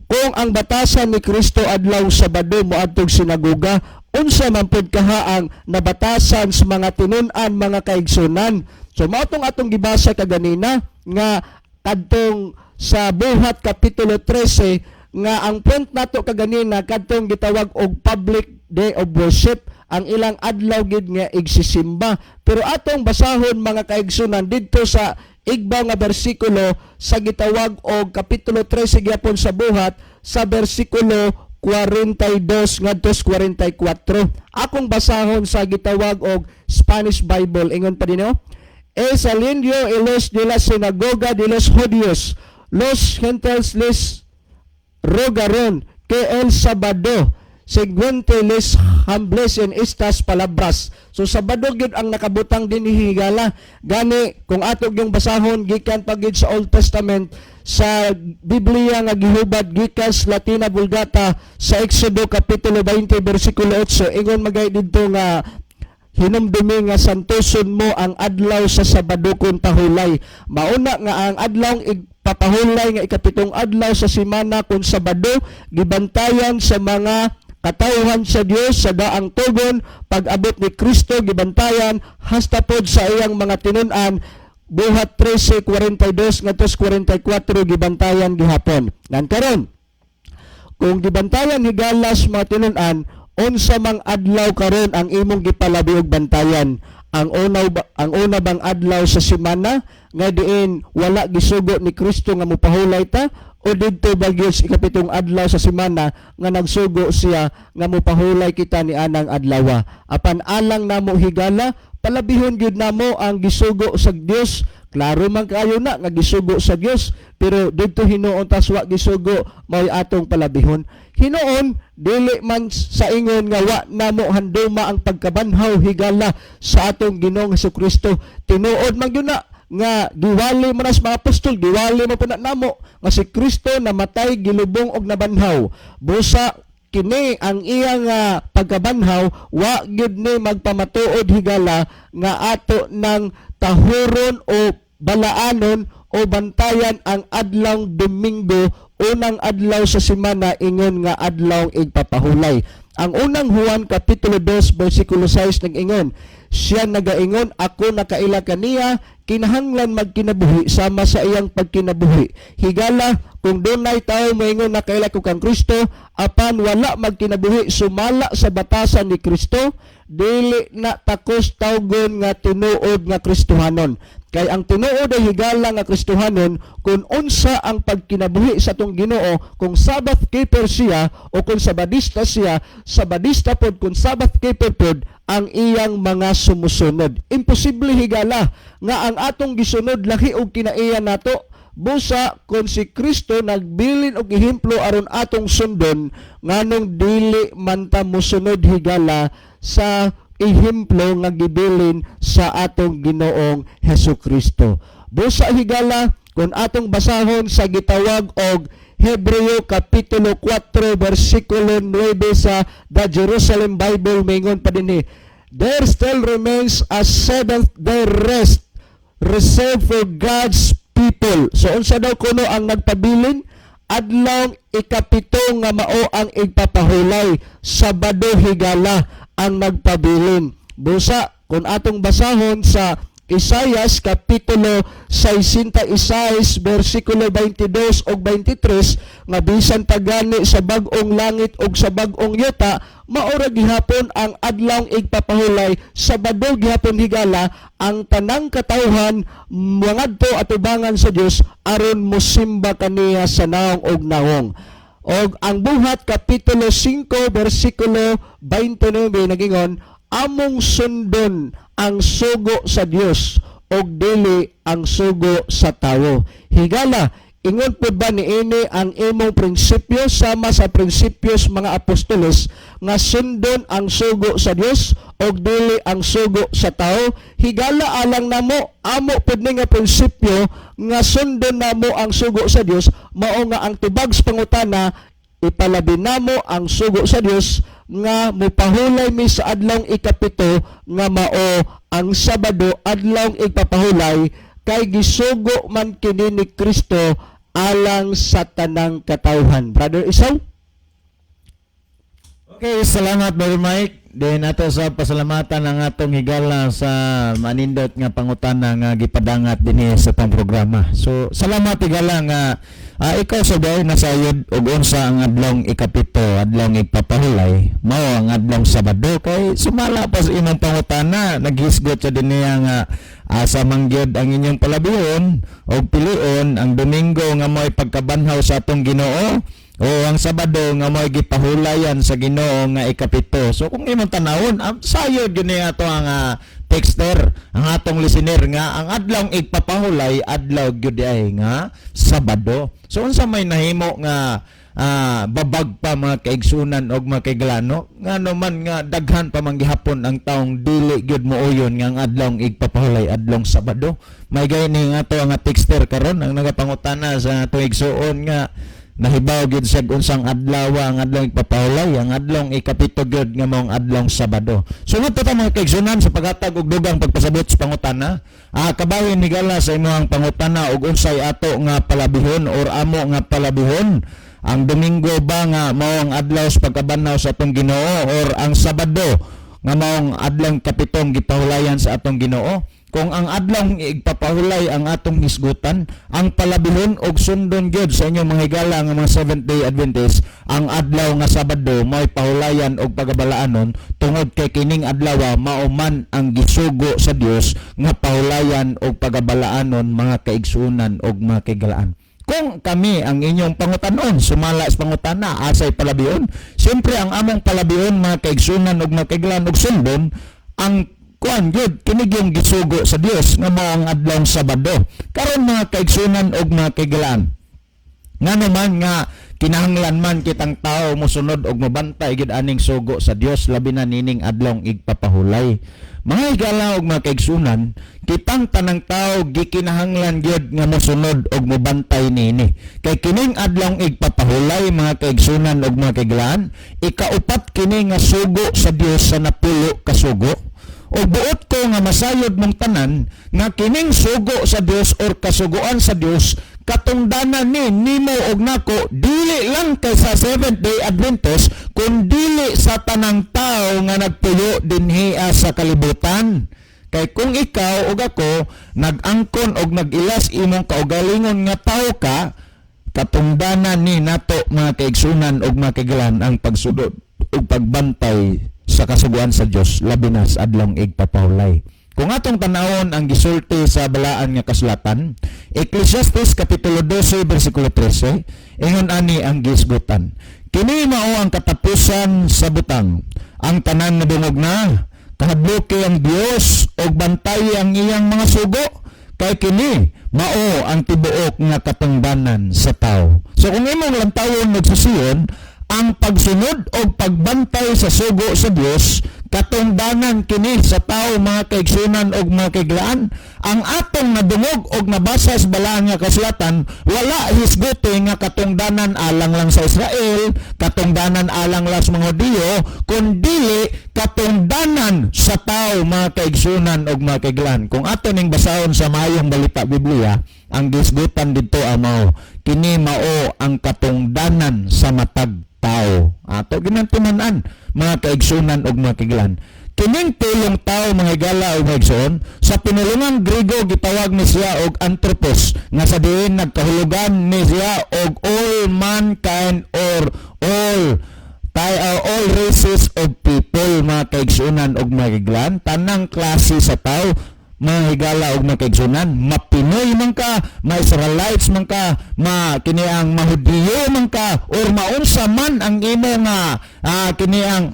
kung ang batasan ni Kristo adlaw Sabado moadto og sinagoga, unsa man pud kaha ang nabatasan sa mga tinun-an, mga kaigsunan? So mao tong atong gibasa kaganina nga kadtong sa Buhat kapitulo 13, nga ang point nato kaganina kadtong gitawag og public day of worship, ang ilang adlaw gid nga igsisimba. Pero atong basahon, mga kaigsunan, didto sa igbaw nga bersikulo sa gitawag og kapitulo 13 gyapon sa Buhat, sa bersikulo 42 ngadto sa 44. Akong basahon sa gitawag og Spanish Bible. Ingon pa dinhi, "Y saliendo ellos de la sinagoga de los judíos, los gentiles les rogaron que el sábado siguiente les hablase estas palabras." So Sabado gyud ang nakabutang dinhi, higala. Gani kung ato yung basahon gikan pa gyud sa Old Testament, sa Biblia nga gihubad gikan sa Latina Vulgata, sa Exodo kapitulo 20 bersikulo 8, ingon magay didto nga hinumdumi nga santuson mo ang adlaw sa Sabado kon pahulay. Mauna nga ang adlaw ipapahulay nga ikapitong adlaw sa semana kung Sabado, gibantayan sa mga katawhan sa Dios sa Daang Tugon. Pag-abot ni Kristo, gibantayan hasta pod sa iyang mga tinun-an. Buhat 13:42 ngadto 44, gibantayan gihapon. Nan karon, kung gibantayan, higala, sa mga tinun-an, unsa mang adlaw karon ang imong gipalabi og bantayan? Ang una bang adlaw sa semana nga diin wala gisugo ni Kristo nga mopahulay ta, o didto ba gyud sa ikapitong adlaw sa semana nga nagsugo siya nga mopahulay kita ni anang adlaw? Apan alang namo, higala, palabihon gyud namo ang gisugo sa Dios. Klaro man kaayo na nga gisugo sa Dios, pero didto hinuon tas wa gisugo, mao'y atong palabihon. Hinuon dili man sa ingon nga wa namo handuma ang pagkabanhaw, higala, sa atong Ginoong Kristo. Tinuod man gyud na. Nga giwali man sa mga apostol, giwali mo po na namo nga si Kristo namatay, gilubong og nabanhaw. Busa kini ang iyang pagkabanhaw, wa gyud ni magpamatuod, higala, nga ato ng tahuron o balaanon o bantayan ang adlaw Domingo, unang adlaw sa semana, ingon nga adlaw igpapahulay. Ang Unang Juan kapitulo 2 bersikulo 6 nag-ingon, siya nagaingon, "Ako nakaila kaniya, kinahanglan magkinabuhi sama sa iyang pagkinabuhi." Higala, kung dunay tao moingon, "Nakaila ko kang Kristo," apan wala magkinabuhi sumala sa batasan ni Kristo, dili na takos tawgon nga tinuod nga Kristohanon. Kay ang tinuod ay, higala, nga Kristohanon, kung unsa ang pagkinabuhi sa atong Ginoo, kung Sabbath keeper siya o kung Sabadista siya, Sabadista pod kung Sabbath keeper pod ang iyang mga sumusunod. Imposible, higala, nga ang atong gisunod lahi og kinaiya nato. Busa kung si Kristo nagbilin og ehemplo aron atong sundon, nganong dili man ta mosunod, higala, sa ehemplo nga gibilin sa atong Ginoong Hesus Kristo? Busa, higala, kung atong basahon sa gitawag og Hebreo kapitulo 4 bersikulo 9 sa The Jerusalem Bible, maingon pa dinhi, "There still remains a seventh day rest reserved for God's people." So unsa daw kuno ang nagpabilin? Adlaw ikapito nga mao ang igpapahulay. Sabado, higala, ang nagpabilin. Busa kung atong basahon sa Isayas kapitulo 66 bersikulo 22 ug 23, nga bisan tagani sa bag-ong langit ug sa bag-ong yuta, maora gihapon ang adlaw igpapahulay, Sabado gihapon, higala, ang tanang katawhan mangadto atubangan sa Dios aron mosimba kaniya sa naong ug naong. Og ang Buhat kapitulo 5 bersikulo 29 nagingon, among sundon ang sugo sa Dios og dili ang sugo sa tawo. Higala, ingon po ba niini ang imong prinsipyo sama sa prinsipyo sa mga apostoles nga sundon ang sugo sa Dios og dili ang sugo sa tao? Higala, alang namo, amo pud ni nga prinsipyo nga sundon namo ang sugo sa Dios, mao nga ang tubag sa pangutana, ipalabi namo ang sugo sa Dios nga mupahulay mi sa adlawng ikapito nga mao ang Sabado, adlawng igpapahulay, kay gisugo man kini ni Kristo alang sa tanang katawhan. Brother Isaw? Okay, salamat, Brother Mike. Then ato sa pasalamatan ang atong higala sa manindot nga pangutana nga gipadangat dinhi sa atong programa. So, salamat, higala, nga ikaw sa day nasayod og unsa ang adlong ikapito, adlong igpapahulay, mao ang adlong Sabado, kay sumala pa sa imong pangutana, naghisgot sa dinhi nga asa man gyud ang inyong palabihon og pilion, ang Domingo nga mo'y pagkabanhaw sa atong Ginoo o ang Sabado nga mo'y gipahulayan sa Ginoo nga ikapito. So kung imong tanawon, sayod gyud ni ato ang texter, ang atong listener, nga ang adlawng igpapahulay, adlaw gyud ay nga Sabado. So unsa may nahimo nga babag pa, mga kaigsunan og mga kaigalano, ngano man nga daghan pa man gihapon ang taong dili gyud mooyon nga ang adlawng igpapahulay adlong Sabado? May gay ni nga ato ang texter karon ang nagapangutana sa atong igsuon nga nahibaw gyud siya unsang adlaw ang adlawng igpapahulay, ang adlawng ikapito gyud nga maong adlawng Sabado. So ngadto ta, mga kaigsunan, sa paghatag og dugang pagpasabot sa pangutana. Kabahin, higala, sa imong pangutana og unsay ato nga palabihon or amo nga palabihon, ang Domingo ba nga mao ang adlaw sa pagkabanhaw sa atong Ginoo or ang Sabado nga maong adlawng kapitong gipahulayan sa atong Ginoo? Kung ang adlawng igpapahulay ang atong hisgutan, ang palabihon og sundon gyud sa inyong mga higala nga mga Seventh Day Adventist, ang adlaw nga Sabado mao'y pahulayan og pagabalaanon, tungod kay kining adlaw mao man ang gisugo sa Dios nga pahulayan og pagabalaanon, mga kaigsuonan og mga kaigalaan. Kung kami ang inyong pangutanon, sumala sa pangutana, asay palabion, siyempre ang among palabion, mga kaigsunan ug mga kaiglaan, og sundon, ang kuan gyud kini yung gisugo sa Dios nga mao ang adlawng Sabado. Karon, mga kaigsunan ug mga kaigalaan, ngano man nga kinahanglan man kitang tao mosunod og mobantay gid aning sugo sa Dios, labi na nining adlawng igpapahulay? Mga higala og mga kaigsunan, kitang tanang tao gikinahanglan gyud nga mosunod og mobantay niini. Kay kining adlawng igpapahulay, mga kaigsunan og mga kaiglaan, ikaupat kini nga sugo sa Dios sa 10 ka sugo. O buot ko nga masayod mong tanan nga kining sugo sa Dios or kasuguan sa Dios, katungdanan ni nimo og nako, dili lang kay sa Seventh Day Adventist kundili sa tanang tao nga nagpuyo dinhi sa kalibutan. Kay kung ikaw ug ako nag-angkon og nag-ilas imong kaugalingon nga tao ka, katungdanan ni nato, mga kaigsunan ug mga kaigalan, ang pagsunod ug pagbantay sa kasuguan sa Dios, labi na sa adlawng igpapahulay. Kung atong tanawon ang gisulti sa balaan nga kasulatan, Ecclesiastes kapitulo 12 bersikulo 13, ingon ani ang gisgutan: "Kini mao ang katapusan sa butang. Ang tanan nadungog na. Kahadluki ang Dios ug bantay ang iyang mga sugo, kay kini mao ang tibuok nga katungdanan sa tao." So kung imong lantawon, nagsusiyon ang pagsunod o pagbantay sa sugo sa Dios, katungdanan kini sa tao, mga kaigsunan og mga kaiglaan. Ang atong nadungog og nabasa sa balaan nga kasulatan, wala hisguti nga katungdanan alang lang sa Israel, katungdanan alang lang sa mga Hudiyo, kundili katungdanan sa tao, mga kaigsunan og mga kaiglaan. Kung ato ning basahon sa Maayong Balita Biblia, ang gisgutan didto mao kini mao ang katungdanan sa matag tao. Ato ginantiman-an, mga kaigsunan og mga kaiglaan. Kining pulong tao, mga higala og mga igsoon, sa pinulungang Grigo gitawag ni siya og anthropos, nga sa diin nagkahulugan ni siya og all mankind or all races of people, mga kaigsunan og mga kaiglaan, tanang klase sa tao, mga higala og mga kaigsunan, mapinoy man ka, ma Israelites man ka, ma kini ang mahudiyo man ka, or maunsa man ang imo nga kini ang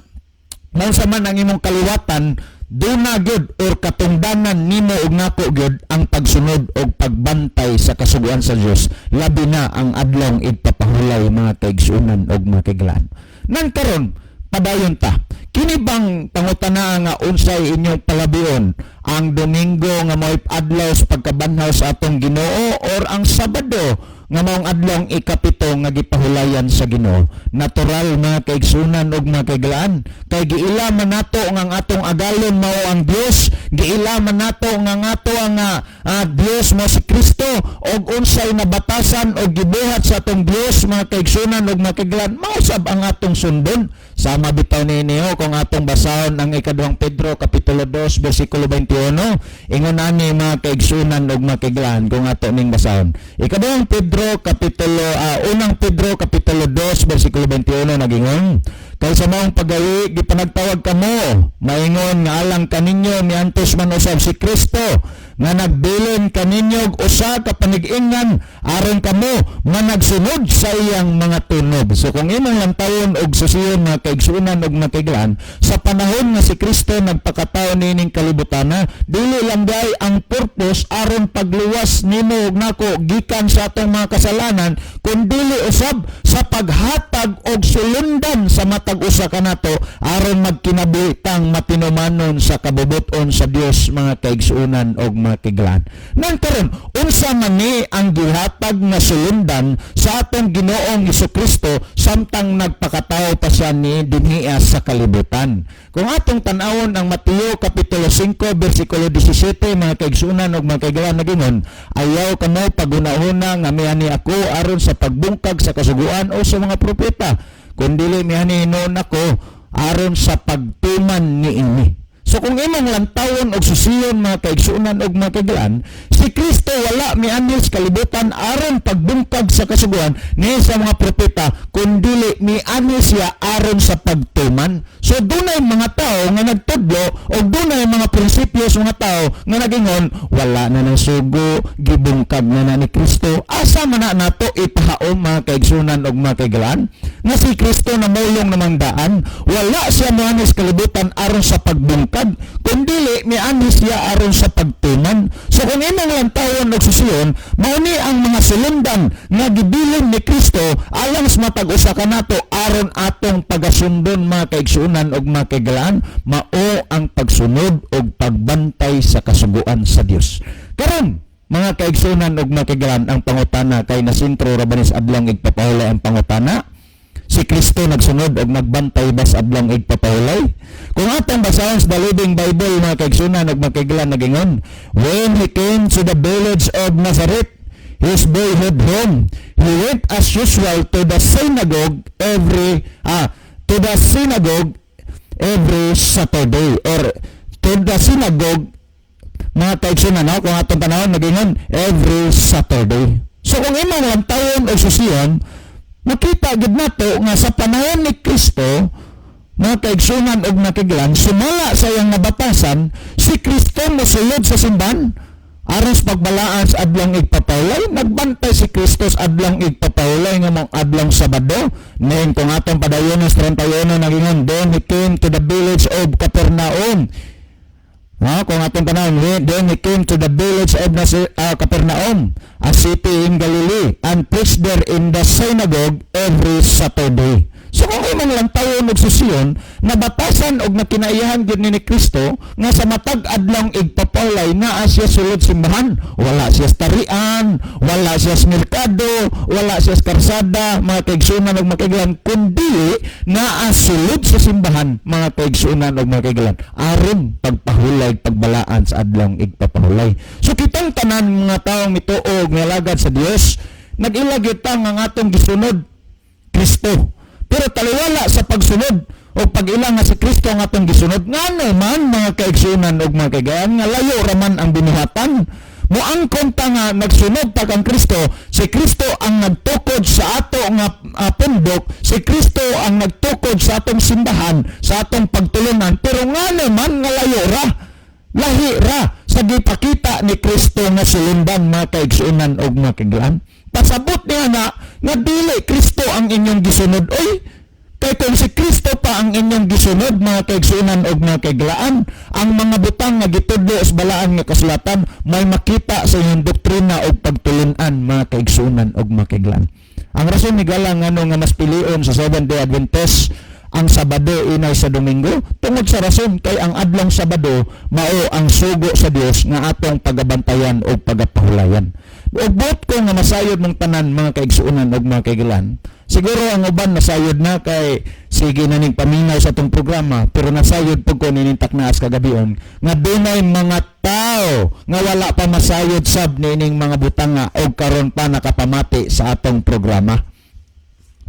maunsa man ang imong kaliwatan, duna gyud or katungdanan nimo ug nako gyud ang pagsunod og pagbantay sa kasuguan sa Dios, labi na ang adlawng igpapahulay, mga kaigsunan og mga kaiglaan. Nan karon, padayon ta. Kini bang pangutana nga unsay inyong palabion, ang Domingo nga mao'y adlaw sa pagkabanhaw sa atong Ginoo or ang Sabado nga maong adlawng 7 nga gipahulayan sa Ginoo? Natural, mga kaigsunan ug mga kaiglaan, kay giila man nato nga ang atong agalon mao ang Dios, giila man nato nga ang ato ang Dios mao si Kristo, ug unsay nabatasan og gibuhat sa atong Dios, mga kaigsunan ug mga kaiglaan, mao sab ang atong sundon. Sama bitaw ninyo kung atong basahon ang ikaduhang Pedro kapitulo 2 bersikulo 21, ingon ani, mga kaigsunan ug mga kaiglaan, kung ato ning basahon. Ikaduhang Pedro kapitulo unang Pedro kapitulo 2 bersikulo 21, nagingon: "Kay sa maong paggawi gipanagtawag kamo, maingon nga alang kaninyo miantos man usab si Kristo nga nagbilin kaninyo og usa ka panig-ingan aron kamo managsunod sa iyang mga tunob." So kung imong lantawon og susiyon, mga kaigsuonan ug mga kaiglaan, sa panahon nga si Kristo nagpakatao niining kalibutana, dili lang diay ang purpose aron pagluwas nimo ug nako gikan sa atong mga kasalanan, kundili usab sa paghatag og sulundan sa matag usa kanato aron magkinabuhi tang matinumanon sa kabubut-on sa Dios, mga kaigsuonan ug mga kaiglaan. Nan karon, unsa man ni ang gihatag nga sulundan sa atong Ginoong Kristo samtang nagpakatao pa siya ni dinhiya sa kalibutan? Kung atong tan-awon ang Mateo kapitulo 5 bersikulo 17, mga kaigsuonan ug mga kaiglaan, nagingon: "Ayaw kamo paghunahuna nga miani ako aron sa pagbungkag sa kasuguan o sa mga propeta, kundili miani hinuon ako aron sa pagtuman niini." So kung imong lantawon og susiyon, mga kaigsuonan ug mga kaiglaan, si Kristo wala mianhi sa kalibutan aron pagbungkag sa kasuguan ni sa mga propeta, kundili mianhi siya aron sa pagtuman. So dunay mga tao nga nagtudlo o dunay mga prinsipyo sa mga tao nga nagingon, wala na ng sugo, gibungkag na na ni Kristo. Asa man na nato ipahaom, mga kaigsuonan ug mga kaiglaan, nga si Kristo namulong namang daan, wala siya moanhi sa kalibutan aron sa pagbungkag. pagtungkad, kundili mianhi siya aron sa pagtuman. So kung imong lantawon og susiyon, mao ni ang mga sulundan nga gibilin ni Kristo alang sa matag usa kanato aron atong pagasundon, mga kaigsuonan ug mga kaigalaan, mao ang pagsunod og pagbantay sa kasuguan sa Dios. Karon, mga kaigsuonan ug mga kaigalaan, ang pangutana, kay nasintro ra ba ni sa adlong igpapahulay ang pangutana, si Kristo nagsunod og nagbantay ba sa adlong igpapahulay? Kung atong basahon sa The Living Bible, mga kaigsuonan ug mga kaigalaan, nagingon, "When he came to the village of Nazareth, his boyhood home, he went as usual to the synagogue every Saturday," or to the synagogue, mga kaigsuonan, no? Kung atong tanawon, nagingon every Saturday. So kung imong lantawon og susiyon, makita gid nato nga sa panahon ni Kristo, mga kaigsuonan og nakiglan, sumala sa iyang nabatasan, si Kristo mosulod sa simbahan aron sa pagbalaan sa adlong igpapahulay. Nagbantay si Kristo sa adlong igpapahulay nga mao adlong Sabado. Nen kung atong padayonon sa 31, nagingon, "Then he came to the village of Capernaum." No, kung atong tanawon, "Then he came to the village of Capernaum, a city in Galilee, and preached there in the synagogue every Saturday." So kung imong lantawon og susiyon, nabatasan og nakinaiyahan gyud ni Kristo nga sa matag adlong igpapahulay naa siya sulod simbahan. Wala siya sa tarian, wala siya sa merkado, wala siya sa karsada, mga kaigsuonan og mga kaiglan, kundi naa sulod sa simbahan, mga kaigsuonan og mga kaiglan, aron pagpahulay, pagbalaan sa adlong igpapahulay. So kitang tanan mga taong mituo og mialagad sa Dios, nag-ila gyud ta nga ang atong gisunod Kristo. Pero taliwala sa pagsunod o pag-ila nga si Kristo ang atong gisunod, ngano man, mga kaigsuonan ug mga kaigayan, nga layo raman ang binuhatan? Moangkon ta nga nagsunod ta kang Kristo, si Kristo ang nagtukod sa ato nga pundok, si Kristo ang nagtukod sa atong simbahan, sa atong pagtulunan, pero ngano man nga layo ra? Lahi ra sa gipakita ni Kristo nga sulundan, mga kaigsuonan og mga kaiglaan. Pasabot niya na nga dili Kristo ang inyong gisunod oy. Kay kung si Kristo pa ang inyong gisunod, mga kaigsuonan og mga kaiglaan, ang mga butang nga gitudlo sa balaan nga kasulatan may makita sa inyong doktrina og pagtulunan, mga kaigsuonan og mga kaiglaan. Ang rason ni gala ngano nga mas pilion sa Seventh Day Adventist ang Sabado inay sa Domingo, tungod sa rason kay ang adlong Sabado mao ang sugo sa Dios nga atong pagabantayan o pagapahulayan. Ug buot ko nga masayod mong tanan, mga kaigsuonan ug mga kaigilan. Siguro ang uban nasayod na kay sige na ning paminaw sa atong programa, pero nasayod pud ko nining taknaas kagabion nga dunay mga tao nga wala pa masayod sab niining mga butanga og karon pa nakapamati sa atong programa.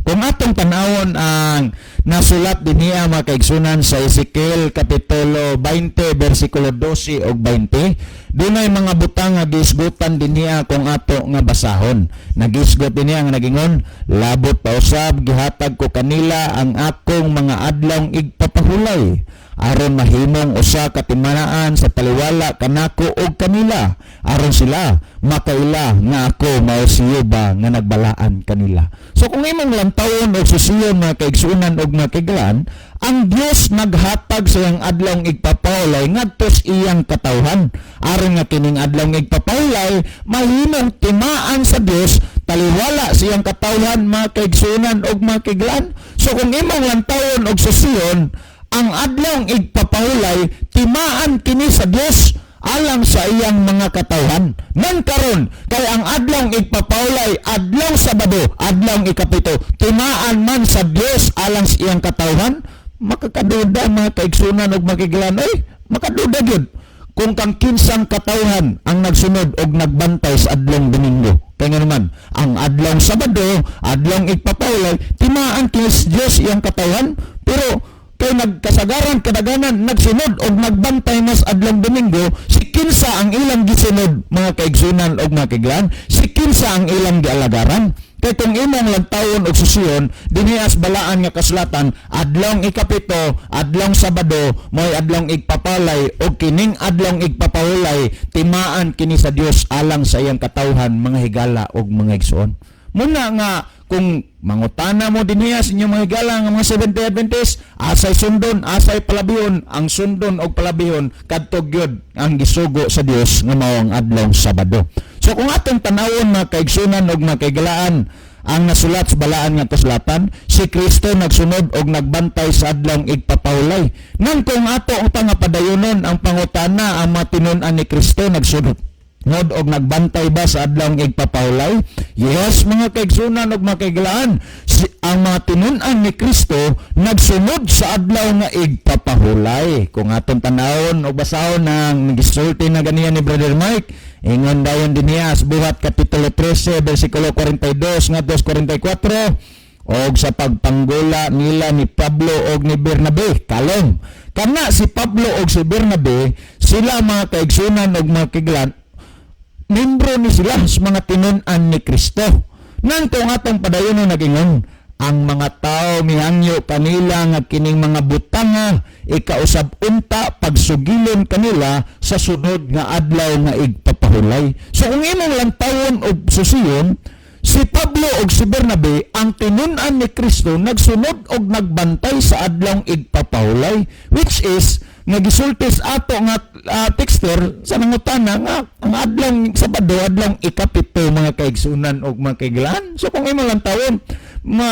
Kung atong tanawon ang nasulat dinhiya, mga kaigsunan, sa Ezekiel kapitulo 20 bersikulo 12 ug 20, dunay mga butang nga gisgutan dinhiya kung ato nga basahon. Nagisgot dinhiya nga nagingon, "Labot pa usab gihatag ko kanila ang akong mga adlong igpapahulay aron mahimong usa ka timaan sa taliwala kanako og kanila, aron sila makaila nga ako mao si Jehova nga nagbalaan kanila." So kung imong lantawon og susiyon, mga kaigsuonan og mga kaiglaan, ang Dios naghatag sa iyang adlong igpapahulay ngadto sa iyang katawhan aron nga kining adlong igpapahulay mahimong timaan sa Dios taliwala sa iyang katawhan, mga kaigsuonan og mga kaiglaan. So kung imong lantawon og susiyon, ang adlong igpapahulay timaan kini sa Dios alang sa iyang mga katawhan. Nan karon kay ang adlong igpapahulay, adlong Sabado, adlong ikapito, timaan man sa Dios alang sa iyang katawhan, makakaduda, mga kaigsunan ug makiglan oy, makaduda gyud kung kang kinsang katawhan ang nagsunod og nagbantay sa adlong Domingo. Kay nga naman, ang adlong Sabado, adlong igpapahulay, timaan kini sa Dios iyang katawhan, pero kay nagkasagaran kadaganan nagsunod og nagbantay mas adlong Domingo, si kinsa ang ilang gisunod, mga kaigsunan og mga kaiglaan? Si kinsa ang ilang gialagaran? Kay kung imong lantawon og susiyon dinhi sa balaan nga kasulatan, adlong ikapito, adlong Sabado, mo'y adlong igpapalay, og kining adlong igpapahulay timaan kini sa Dios alang sa iyang katawhan, mga higala og mga igsoon. Muna nga Kung mangutana mo dinhiya sa inyong mga higala nga mga Seventh-day Adventist, asay sundon, asay palabihon? Ang sundon og palabihon kadto gyud ang gisugo sa Dios nga mao ang adlong Sabado. So kung atong tanawon, mga kaigsunan og mga kaigalaan, ang nasulat sa balaan nga kasulatan, si Kristo nagsunod og nagbantay sa adlong igpapahulay. Nang kung ato ang pangapadayonon ang pangutana, ang mga tinun-an ni Kristo nagsunod ngod og nagbantay ba sa adlong igpapahulay? Yes, mga kaigsunan og mga kaigalaan, ang mga tinun-an ni Kristo nagsunod sa adlaw nga igpapahulay. Kung atong tanawon o basahon ang gisulti na ganiya ni Brother Mike, ingon dayon dinhiya sa Buhat kapitulo 13 bersikulo 42 ngadto 44, "Og sa pagpanggula nila ni Pablo og ni Bernabe," kalong kana si Pablo og si Bernabe, sila, mga kaigsunan og mga kaiglaan, membro ni sila sa mga tinun-an ni Kristo. Nang kung atong padayon, nagingon, "Ang mga tao mihangyo kanila nga kining mga butanga ikausab unta pagsugilon kanila sa sunod nga adlaw nga igpapahulay." So kung imong lantawon og susiyon, si Pablo og si Bernabe, ang tinun-an ni Kristo, nagsunod og nagbantay sa adlawng igpapahulay, which is nga gisulti sa ato nga texter sa nangutana nga ang adlong Sabado, adlong ikapito, mga kaigsunan og mga kaiglaan. So kung imong lantawon,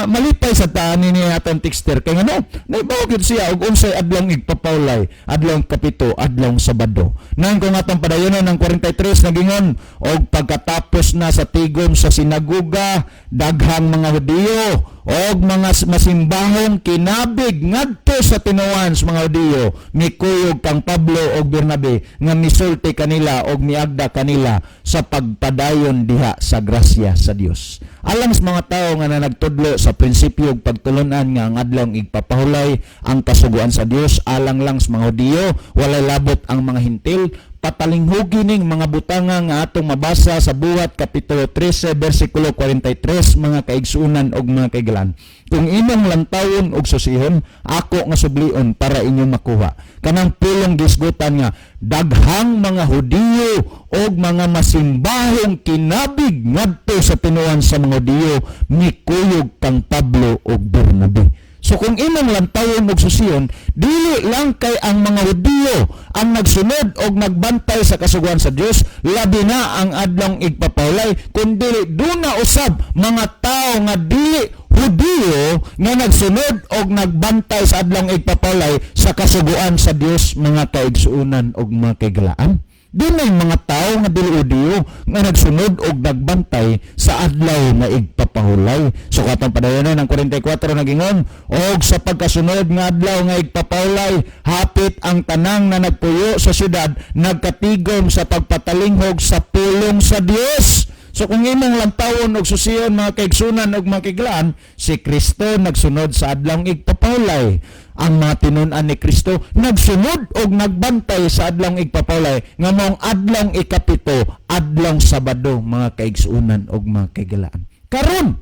malipay sa taan ni atong texter kay ngano naibaw gyud siya og unsay adlong igpapahulay, adlong kapito, adlong Sabado. Nang kung atong padayonon ng 43, nagingon, "Og pagkatapos na sa tigom sa sinaguga, daghang mga Hudiyo og mga masimbahong kinabig ngadto sa tinuohan sa mga Hudiyo mikuyog kang Pablo og Bernabe nga misulti kanila og miagda kanila sa pagpadayon diha sa grasya sa Dios." Alang sa mga tao nga nagtudlo sa prinsipyo ug pagtulunan nga ang adlong igpapahulay ang kasuguan sa Dios alang lang sa mga Hudiyo, walay labot ang mga Hintil, patalinghugi ning mga butanga nga atong mabasa sa Buhat kapitulo 13 bersikulo 43, mga kaigsunan og mga kaigalan. Kung imong lantawon og susihon, ako nga sublion para inyong makuha. Kanang pulong gisgutan nga daghang mga Hudiyo og mga masimbahong kinabig ngadto sa tinuohan sa mga Hudiyo mikuyog kang Pablo og Bernabe. So kung imong lantawon og susiyon, dili lang kay ang mga Hudiyo ang nagsunod og nagbantay sa kasuguan sa Dios, labi na ang adlong igpapahulay, kundi duna usab mga tao nga dili Hudiyo nga nagsunod og nagbantay sa adlong igpapahulay sa kasuguan sa Dios, mga kaigsuonan og mga kaigalaan. Dunay mga tao nga dili Hudiyo nga nagsunod og nagbantay sa adlaw nga igpapahulay. So katong padayonon ang 44, nagingon, "Og sa pagkasunod nga adlaw nga igpapahulay, hapit ang tanang na nagpuyo sa syudad nagkatigom sa pagpatalinghog sa pulong sa Dios." So kung imong lantawon og susiyon, mga kaigsunan og mga kaiglaan, si Kristo nagsunod sa adlawng igpapahulay. Ang mga tinun-an ni Kristo nagsunod og nagbantay sa adlawng igpapahulay nga maong adlawng ikapito, adlawng Sabado, mga kaigsunan og mga kaigalaan. Karon,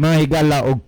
mga higala og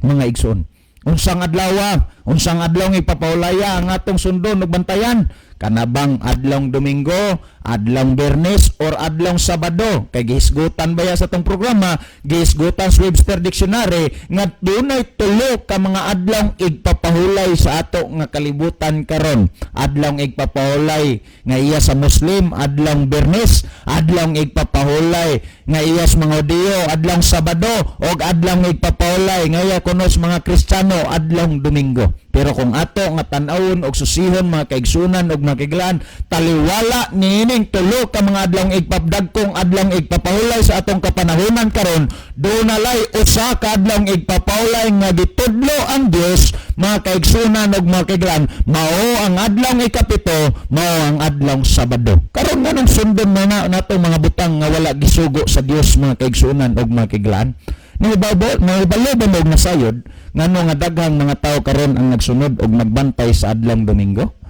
mga igsoon, unsang adlaw, unsang adlawng ipapahulaya ang atong sundon ug bantayan? Kanabang adlawng Domingo, adlawng Biyernes or adlawng Sabado? Kay gihisgutan baya sa atong programa, gihisgutan sa Webster Dictionary nga dunay tulo ka mga adlawng igpapahulay sa ato nga kalibutan karon. Adlawng igpapahulay nga iya sa Muslim, adlawng Biyernes; adlawng igpapahulay nga iya sa mga Hudiyo, adlawng Sabado; og adlawng igpapahulay nga iya kuno sa mga Kristiyano, adlawng Domingo. Pero kung ato nga tan-awon og susihon, mga kaigsunan og mga kaiglaan, taliwala niining tulo ka mga adlawng igpapdagkong adlawng igpapahulay sa atong kapanahunan karon, dunalay usa ka adlawng igpapahulay nga gitudlo ang Dios, mga kaigsunan og mga kaiglaan, mao ang adlawng ikapito, mao ang adlawng Sabado. Karon, nganong sundon na nato mga butang nga wala gisugo sa Dios, mga kaigsunan og mga kaiglaan? Nahibalo ba mo og nasayod ngano nga daghang mga tao karon ang nagsunod og nagbantay sa adlawng Domingo?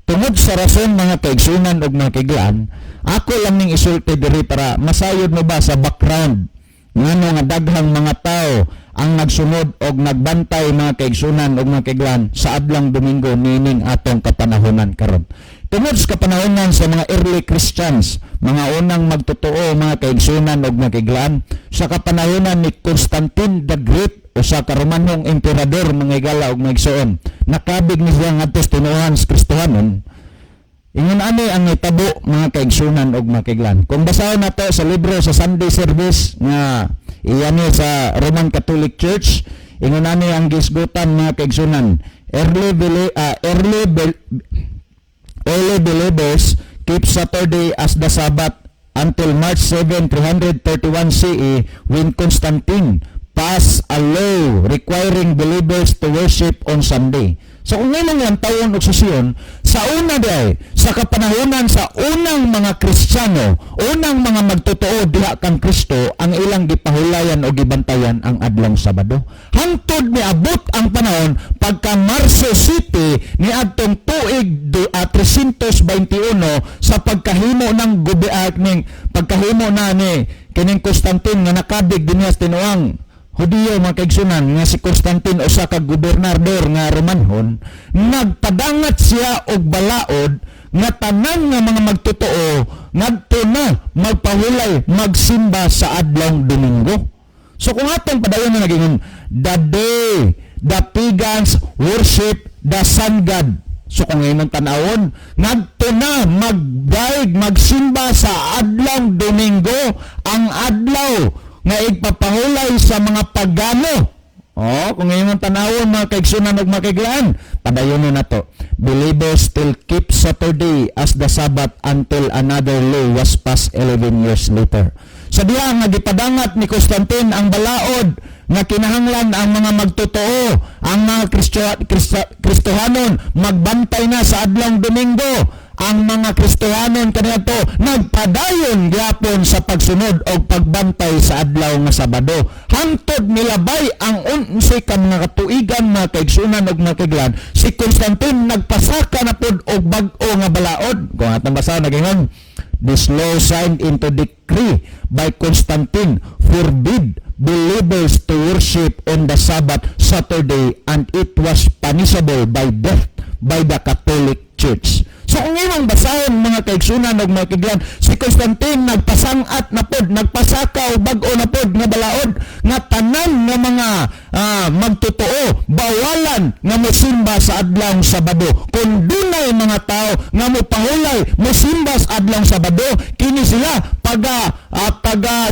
Tungod sa rason, mga kaigsunan og mga kaiglaan, ako lang ning isulti diri para masayod mo ba sa background. Ngano nga daghang mga tao ang nagsunod og nagbantay, mga kaigsunan og mga kaiglan, sa adlong Domingo nining atong kapanahonan karon? Tungod sa kapanahonan sa mga early Christians, mga unang magtotoo, mga kaigsunan og mga kaiglan, sa kapanahonan ni Constantine the Great, usa ka Romanong emperador, mga higala og mga igsoon, nakabig ni siya ngadto sa tinuohan sa Kristohanon. Ingon ani ang nitabo, mga kaigsunan og mga kaiglan. Kung basahon nato sa libro sa Sunday service nga iyan ni sa Roman Catholic Church, ingon ani ang gisgutan, mga kaigsunan. Early believers keep Saturday as the Sabbath until March 7, 331 CE, when Constantine passed a law requiring believers to worship on Sunday. So kung ngayon lang tawon og susyon, sa una diay, sa kapanahonan sa unang mga Kristiyano, unang mga magtotoo diha kang Kristo, ang ilang gipahulayan o gibantayan ang adlong Sabado. Hangtod miabot ang panahon pagka Marso 7 niadtong tuig 321 sa pagkahimo ng gubi ning pagkahimo na ni kining Constantine nga nakabig dinhi sa tinuang Hudiyo, mga kaigsunan, nga si Constantine usa ka gobernador nga Romanhon, nagpadangat siya og balaod nga tanan nga mga magtotoo ngadto na magpahulay, magsimba sa adlong Domingo. So kung atong padayon na nagingon, the day the pagans worship the sun god. So kung imong tan-awon, ngadto na magdaig magsimba sa adlong Domingo, ang adlaw nga igpapahulay sa mga pagano. Oh, kung imong tanawon, mga kaigsunan ug mga kaiglaan, padayon na to. Believers still keep Saturday as the Sabbath until another law was passed 11 years later. Sa diha nga gipadangat ni Constantine ang balaod nga kinahanglan ang mga magtotoo, ang mga Kristohanon magbantay na sa adlong Domingo, ang mga Kristohanon kaniadto nagpadayon gyapon sa pagsunod o pagbantay sa adlaw nga Sabado hangtod nilabay ang 11 ka mga katuigan, mga kaigsunan ug mga kaiglan. Si Constantine nagpasaka na pod og bag-o nga balaod. Kung atong basa, nagingon, "This law, signed into decree by Constantine, forbid believers to worship on the Sabbath Saturday, and it was punishable by death by the Catholic Church." So kung imong basahon, mga kaigsunan ug mga kaiglan, si Constantine nagpasangat na pod, nagpasaka og bag-o na pod nga balaod nga tanan nga mga magtotoo bawalan nga mosimba sa adlawng Sabado. Kung dunay mga tao nga mopahulay mosimba sa adlawng Sabado, kini sila paga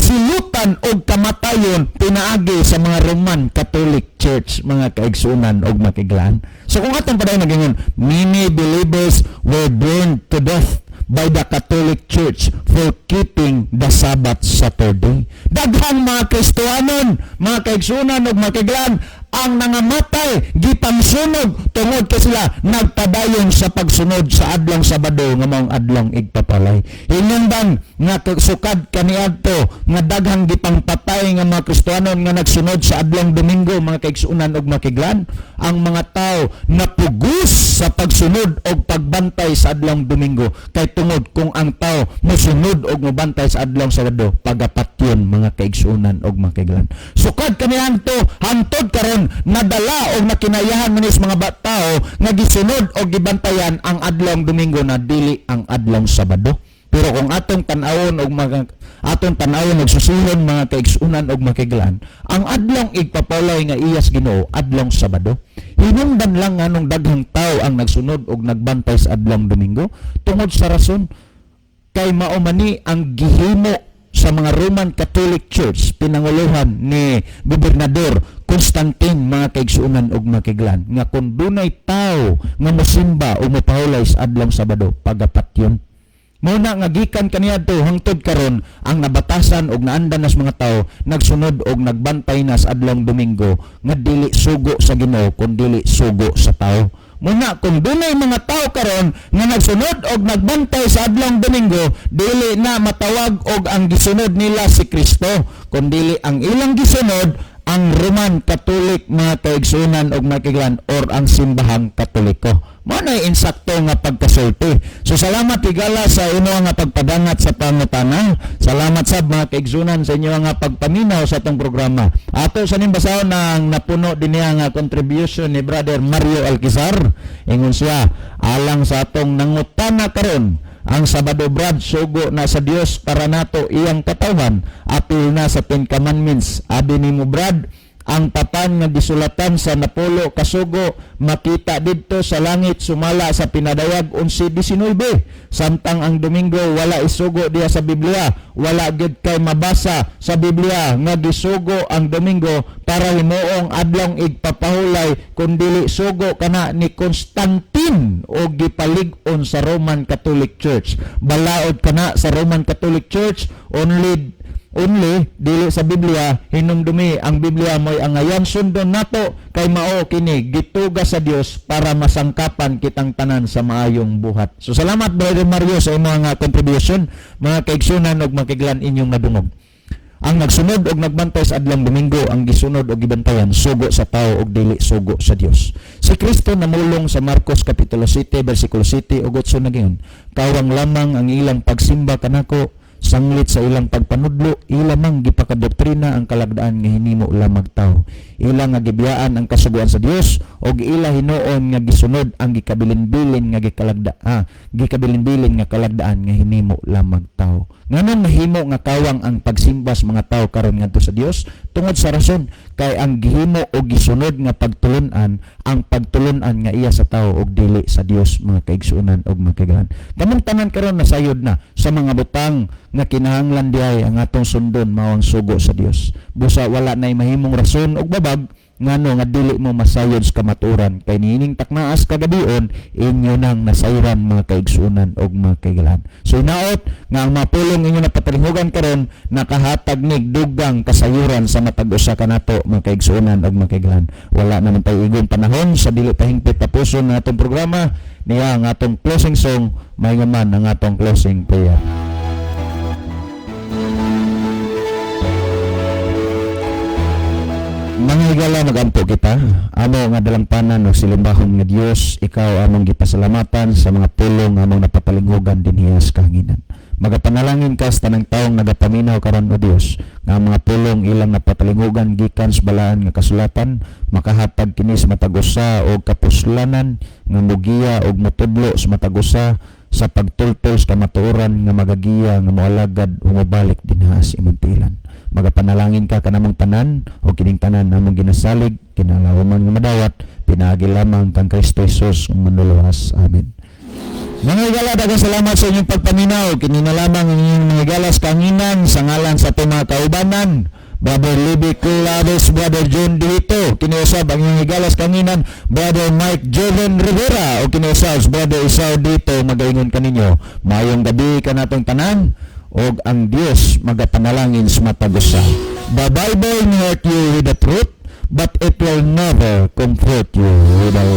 silutan og kamatayon pinaagi sa mga Roman Catholic Church, mga kaigsunan og makiglan. So kung atong padayon nagingon, many believers were burned to death by the Catholic Church for keeping the Sabbath Saturday. Daghang mga Kristohanon, mga kaigsunan ug mga kaiglan, ang nangamatay gipangsunog tungod kay sila nagpadayon sa pagsunod sa adlong Sabado nga maong adlong igpapalay. Hinungdan nga sukad kaniadto nga daghang gipangpatay nga mga Kristohanon nga nagsunod sa adlong Domingo, mga kaigsunan ug mga kaiglan, ang mga tao napugos sa pagsunod og pagbantay sa adlong Domingo kay tungod kung ang tao mosunod og mobantay sa adlong Sabado, pagapatyon, mga kaigsunan og mga kaiglan. Sukad kaniadto hantod karon, nadala og nakinayahan manis mga tao nga gisunod og gibantayan ang adlong Domingo na dili ang adlong Sabado. Pero kung atong tan-awon og mga atong tan-awon og susihon, mga kaigsunan og mga kaiglan, ang adlong igpapalay nga iyas Ginoo, adlong Sabado. Hinungdan lang nganong daghang tao ang nagsunod og nagbantay sa adlong Domingo tungod sa rason kay mao mani ang gihimo sa mga Roman Catholic Church pinanguluhan ni Gobernador Constantine, mga kaigsuonan ug mga kaiglan, nga kung dunay tao nga mosimba o mopahulay sa adlong Sabado, pagapatyon. Mao na nga gikan kaniadto hangtod karon, ang nabatasan og naandan nas mga tao nagsunod og nagbantay na sa adlong Domingo nga dili sugo sa Ginoo kun dili sugo sa tao. Muna kung dunay mga tao karon nga nagsunod og nagbantay sa adlong Domingo, dili na matawag og ang gisunod nila si Kristo, kun dili ang ilang gisunod ang Roman Catholic, mga kaigsunan og mga kaiglan, or ang simbahang Katoliko. Mao na insakto nga pagkasulti. So salamat, higala, sa imo nga pagpadangat sa pangutana. Salamat sab, mga kaigsunan, sa inyo nga pagpaminaw sa atong programa. Ato sa ning basahon ang napuno din niya nga contribution ni Brother Mario Alquizar. Ingon siya, alang sa atong nangutana karon, ang Sabado, Brad, sugo na sa Dios para nato iyang katawhan, apil na sa Ten Commandments. Abi nimo, Brad, ang papan nga gisulatan sa napulo kasugo makita didto sa langit sumala sa Pinadayag 11:19, samtang ang Domingo wala isugo diya sa Biblia. Wala gyud kay mabasa sa Biblia nga gisugo ang Domingo para himuong adlong igpapahulay, kun dili sugo kana ni Constantine o gipalig-on sa Roman Catholic Church. Balaod kana sa Roman Catholic Church only only, dili sa Biblia. Hinumdumi, ang Biblia mo'y angayan sundon nato kay mao kini gituga sa Dios para masangkapan kitang tanan sa maayong buhat. So salamat, Brother Mario, sa imong nga contribution. Mga kaigsunan ug makiglan, inyong nadungog. Ang nagsunod og nagbantay sa adlong Domingo, ang gisunod og gibantayan sugo sa tao og dili sugo sa Dios. Si Kristo namulong sa Marcos kapitulo 7 bersikulo 7 ug 8, nagingon, "Kawang lamang ang ilang pagsimba kanako, sanglit sa ilang pagpanudlo ila mang gipakadoktrina ang kalagdaan nga hinimo lamang tao. Ila nga gibiyaan ang kasuguan sa Dios og ila hinuon nga gisunod ang gikabilin-bilin nga gikalagda gikabilin-bilin nga kalagdaan nga hinimo lamang tao." Nganong mahimo nga kawang ang pagsimba sa mga tao karon ngadto sa Dios? Tungod sa rason kay ang gihimo o gisunod nga pagtulun-an, ang pagtulun-an nga iya sa tao og dili sa Dios, mga kaigsuonan og mga kaigahan. Kamong tanan karon nasayod na sa mga butang nga kinahanglan diay ang atong sundon mao ang sugo sa Dios. Busa wala nay mahimong rason og babag ngano nga dili mo masayod sa kamatuoran, kay niining taknaas kagabion inyo nang nasayran, mga kaigsuonan og mga kaigalan. So hinaot nga ang mga pulong inyo napatalinghugan karon nakahatag nig dugang kasayuran sa matag usa kanato, mga kaigsuonan og mga kaigalan. Wala naman tayo igong panahon sa dili pa hingpit tapuson ang atong programa. Niya ang atong closing song, may man ang atong closing prayer. Mga higala, magampo kita. Amo nga dalampanan og silimbahon nga Dios, ikaw among gipasalamatan sa mga pulong among napapalinghugan dinhi sa kahanginan. Magapanalangin ka sa tanang taong nagapaminaw karon, o Dios, nga ang mga pulong ilang napatalinghugan gikan sa balaan nga kasulatan makahatag kini sa matag usa og kapuslanan nga mugiya og motudlo sa matag usa sa pagtultol sa kamatuoran nga magagiya nga moalagad o mobalik dinha sa imong tilan. Magapanalangin ka kanamong tanan o kining tanan namong ginasalig, kinalawaman nga madawat pinaagi lamang kang Kristo Jesus ang manluluwas. Amen. Mga higala, daghang salamat sa inyong pagpaminaw. Kini na lamang ang inyong mga higala sa kahanginan sa ngalan sa atong mga kaubanan, Brother Libby Claves, Brother John Dito. Kiniusab ang inyong higala sa kahanginan, Brother Mike Joven Rivera, o kiniusab Brother Isao Dito, magaingon kaninyo. Maayong gabi kanatong tanan og ang Dios magapanalangin sa matag usa. The Bible may hurt you with the truth, but it will never comfort you with a lie.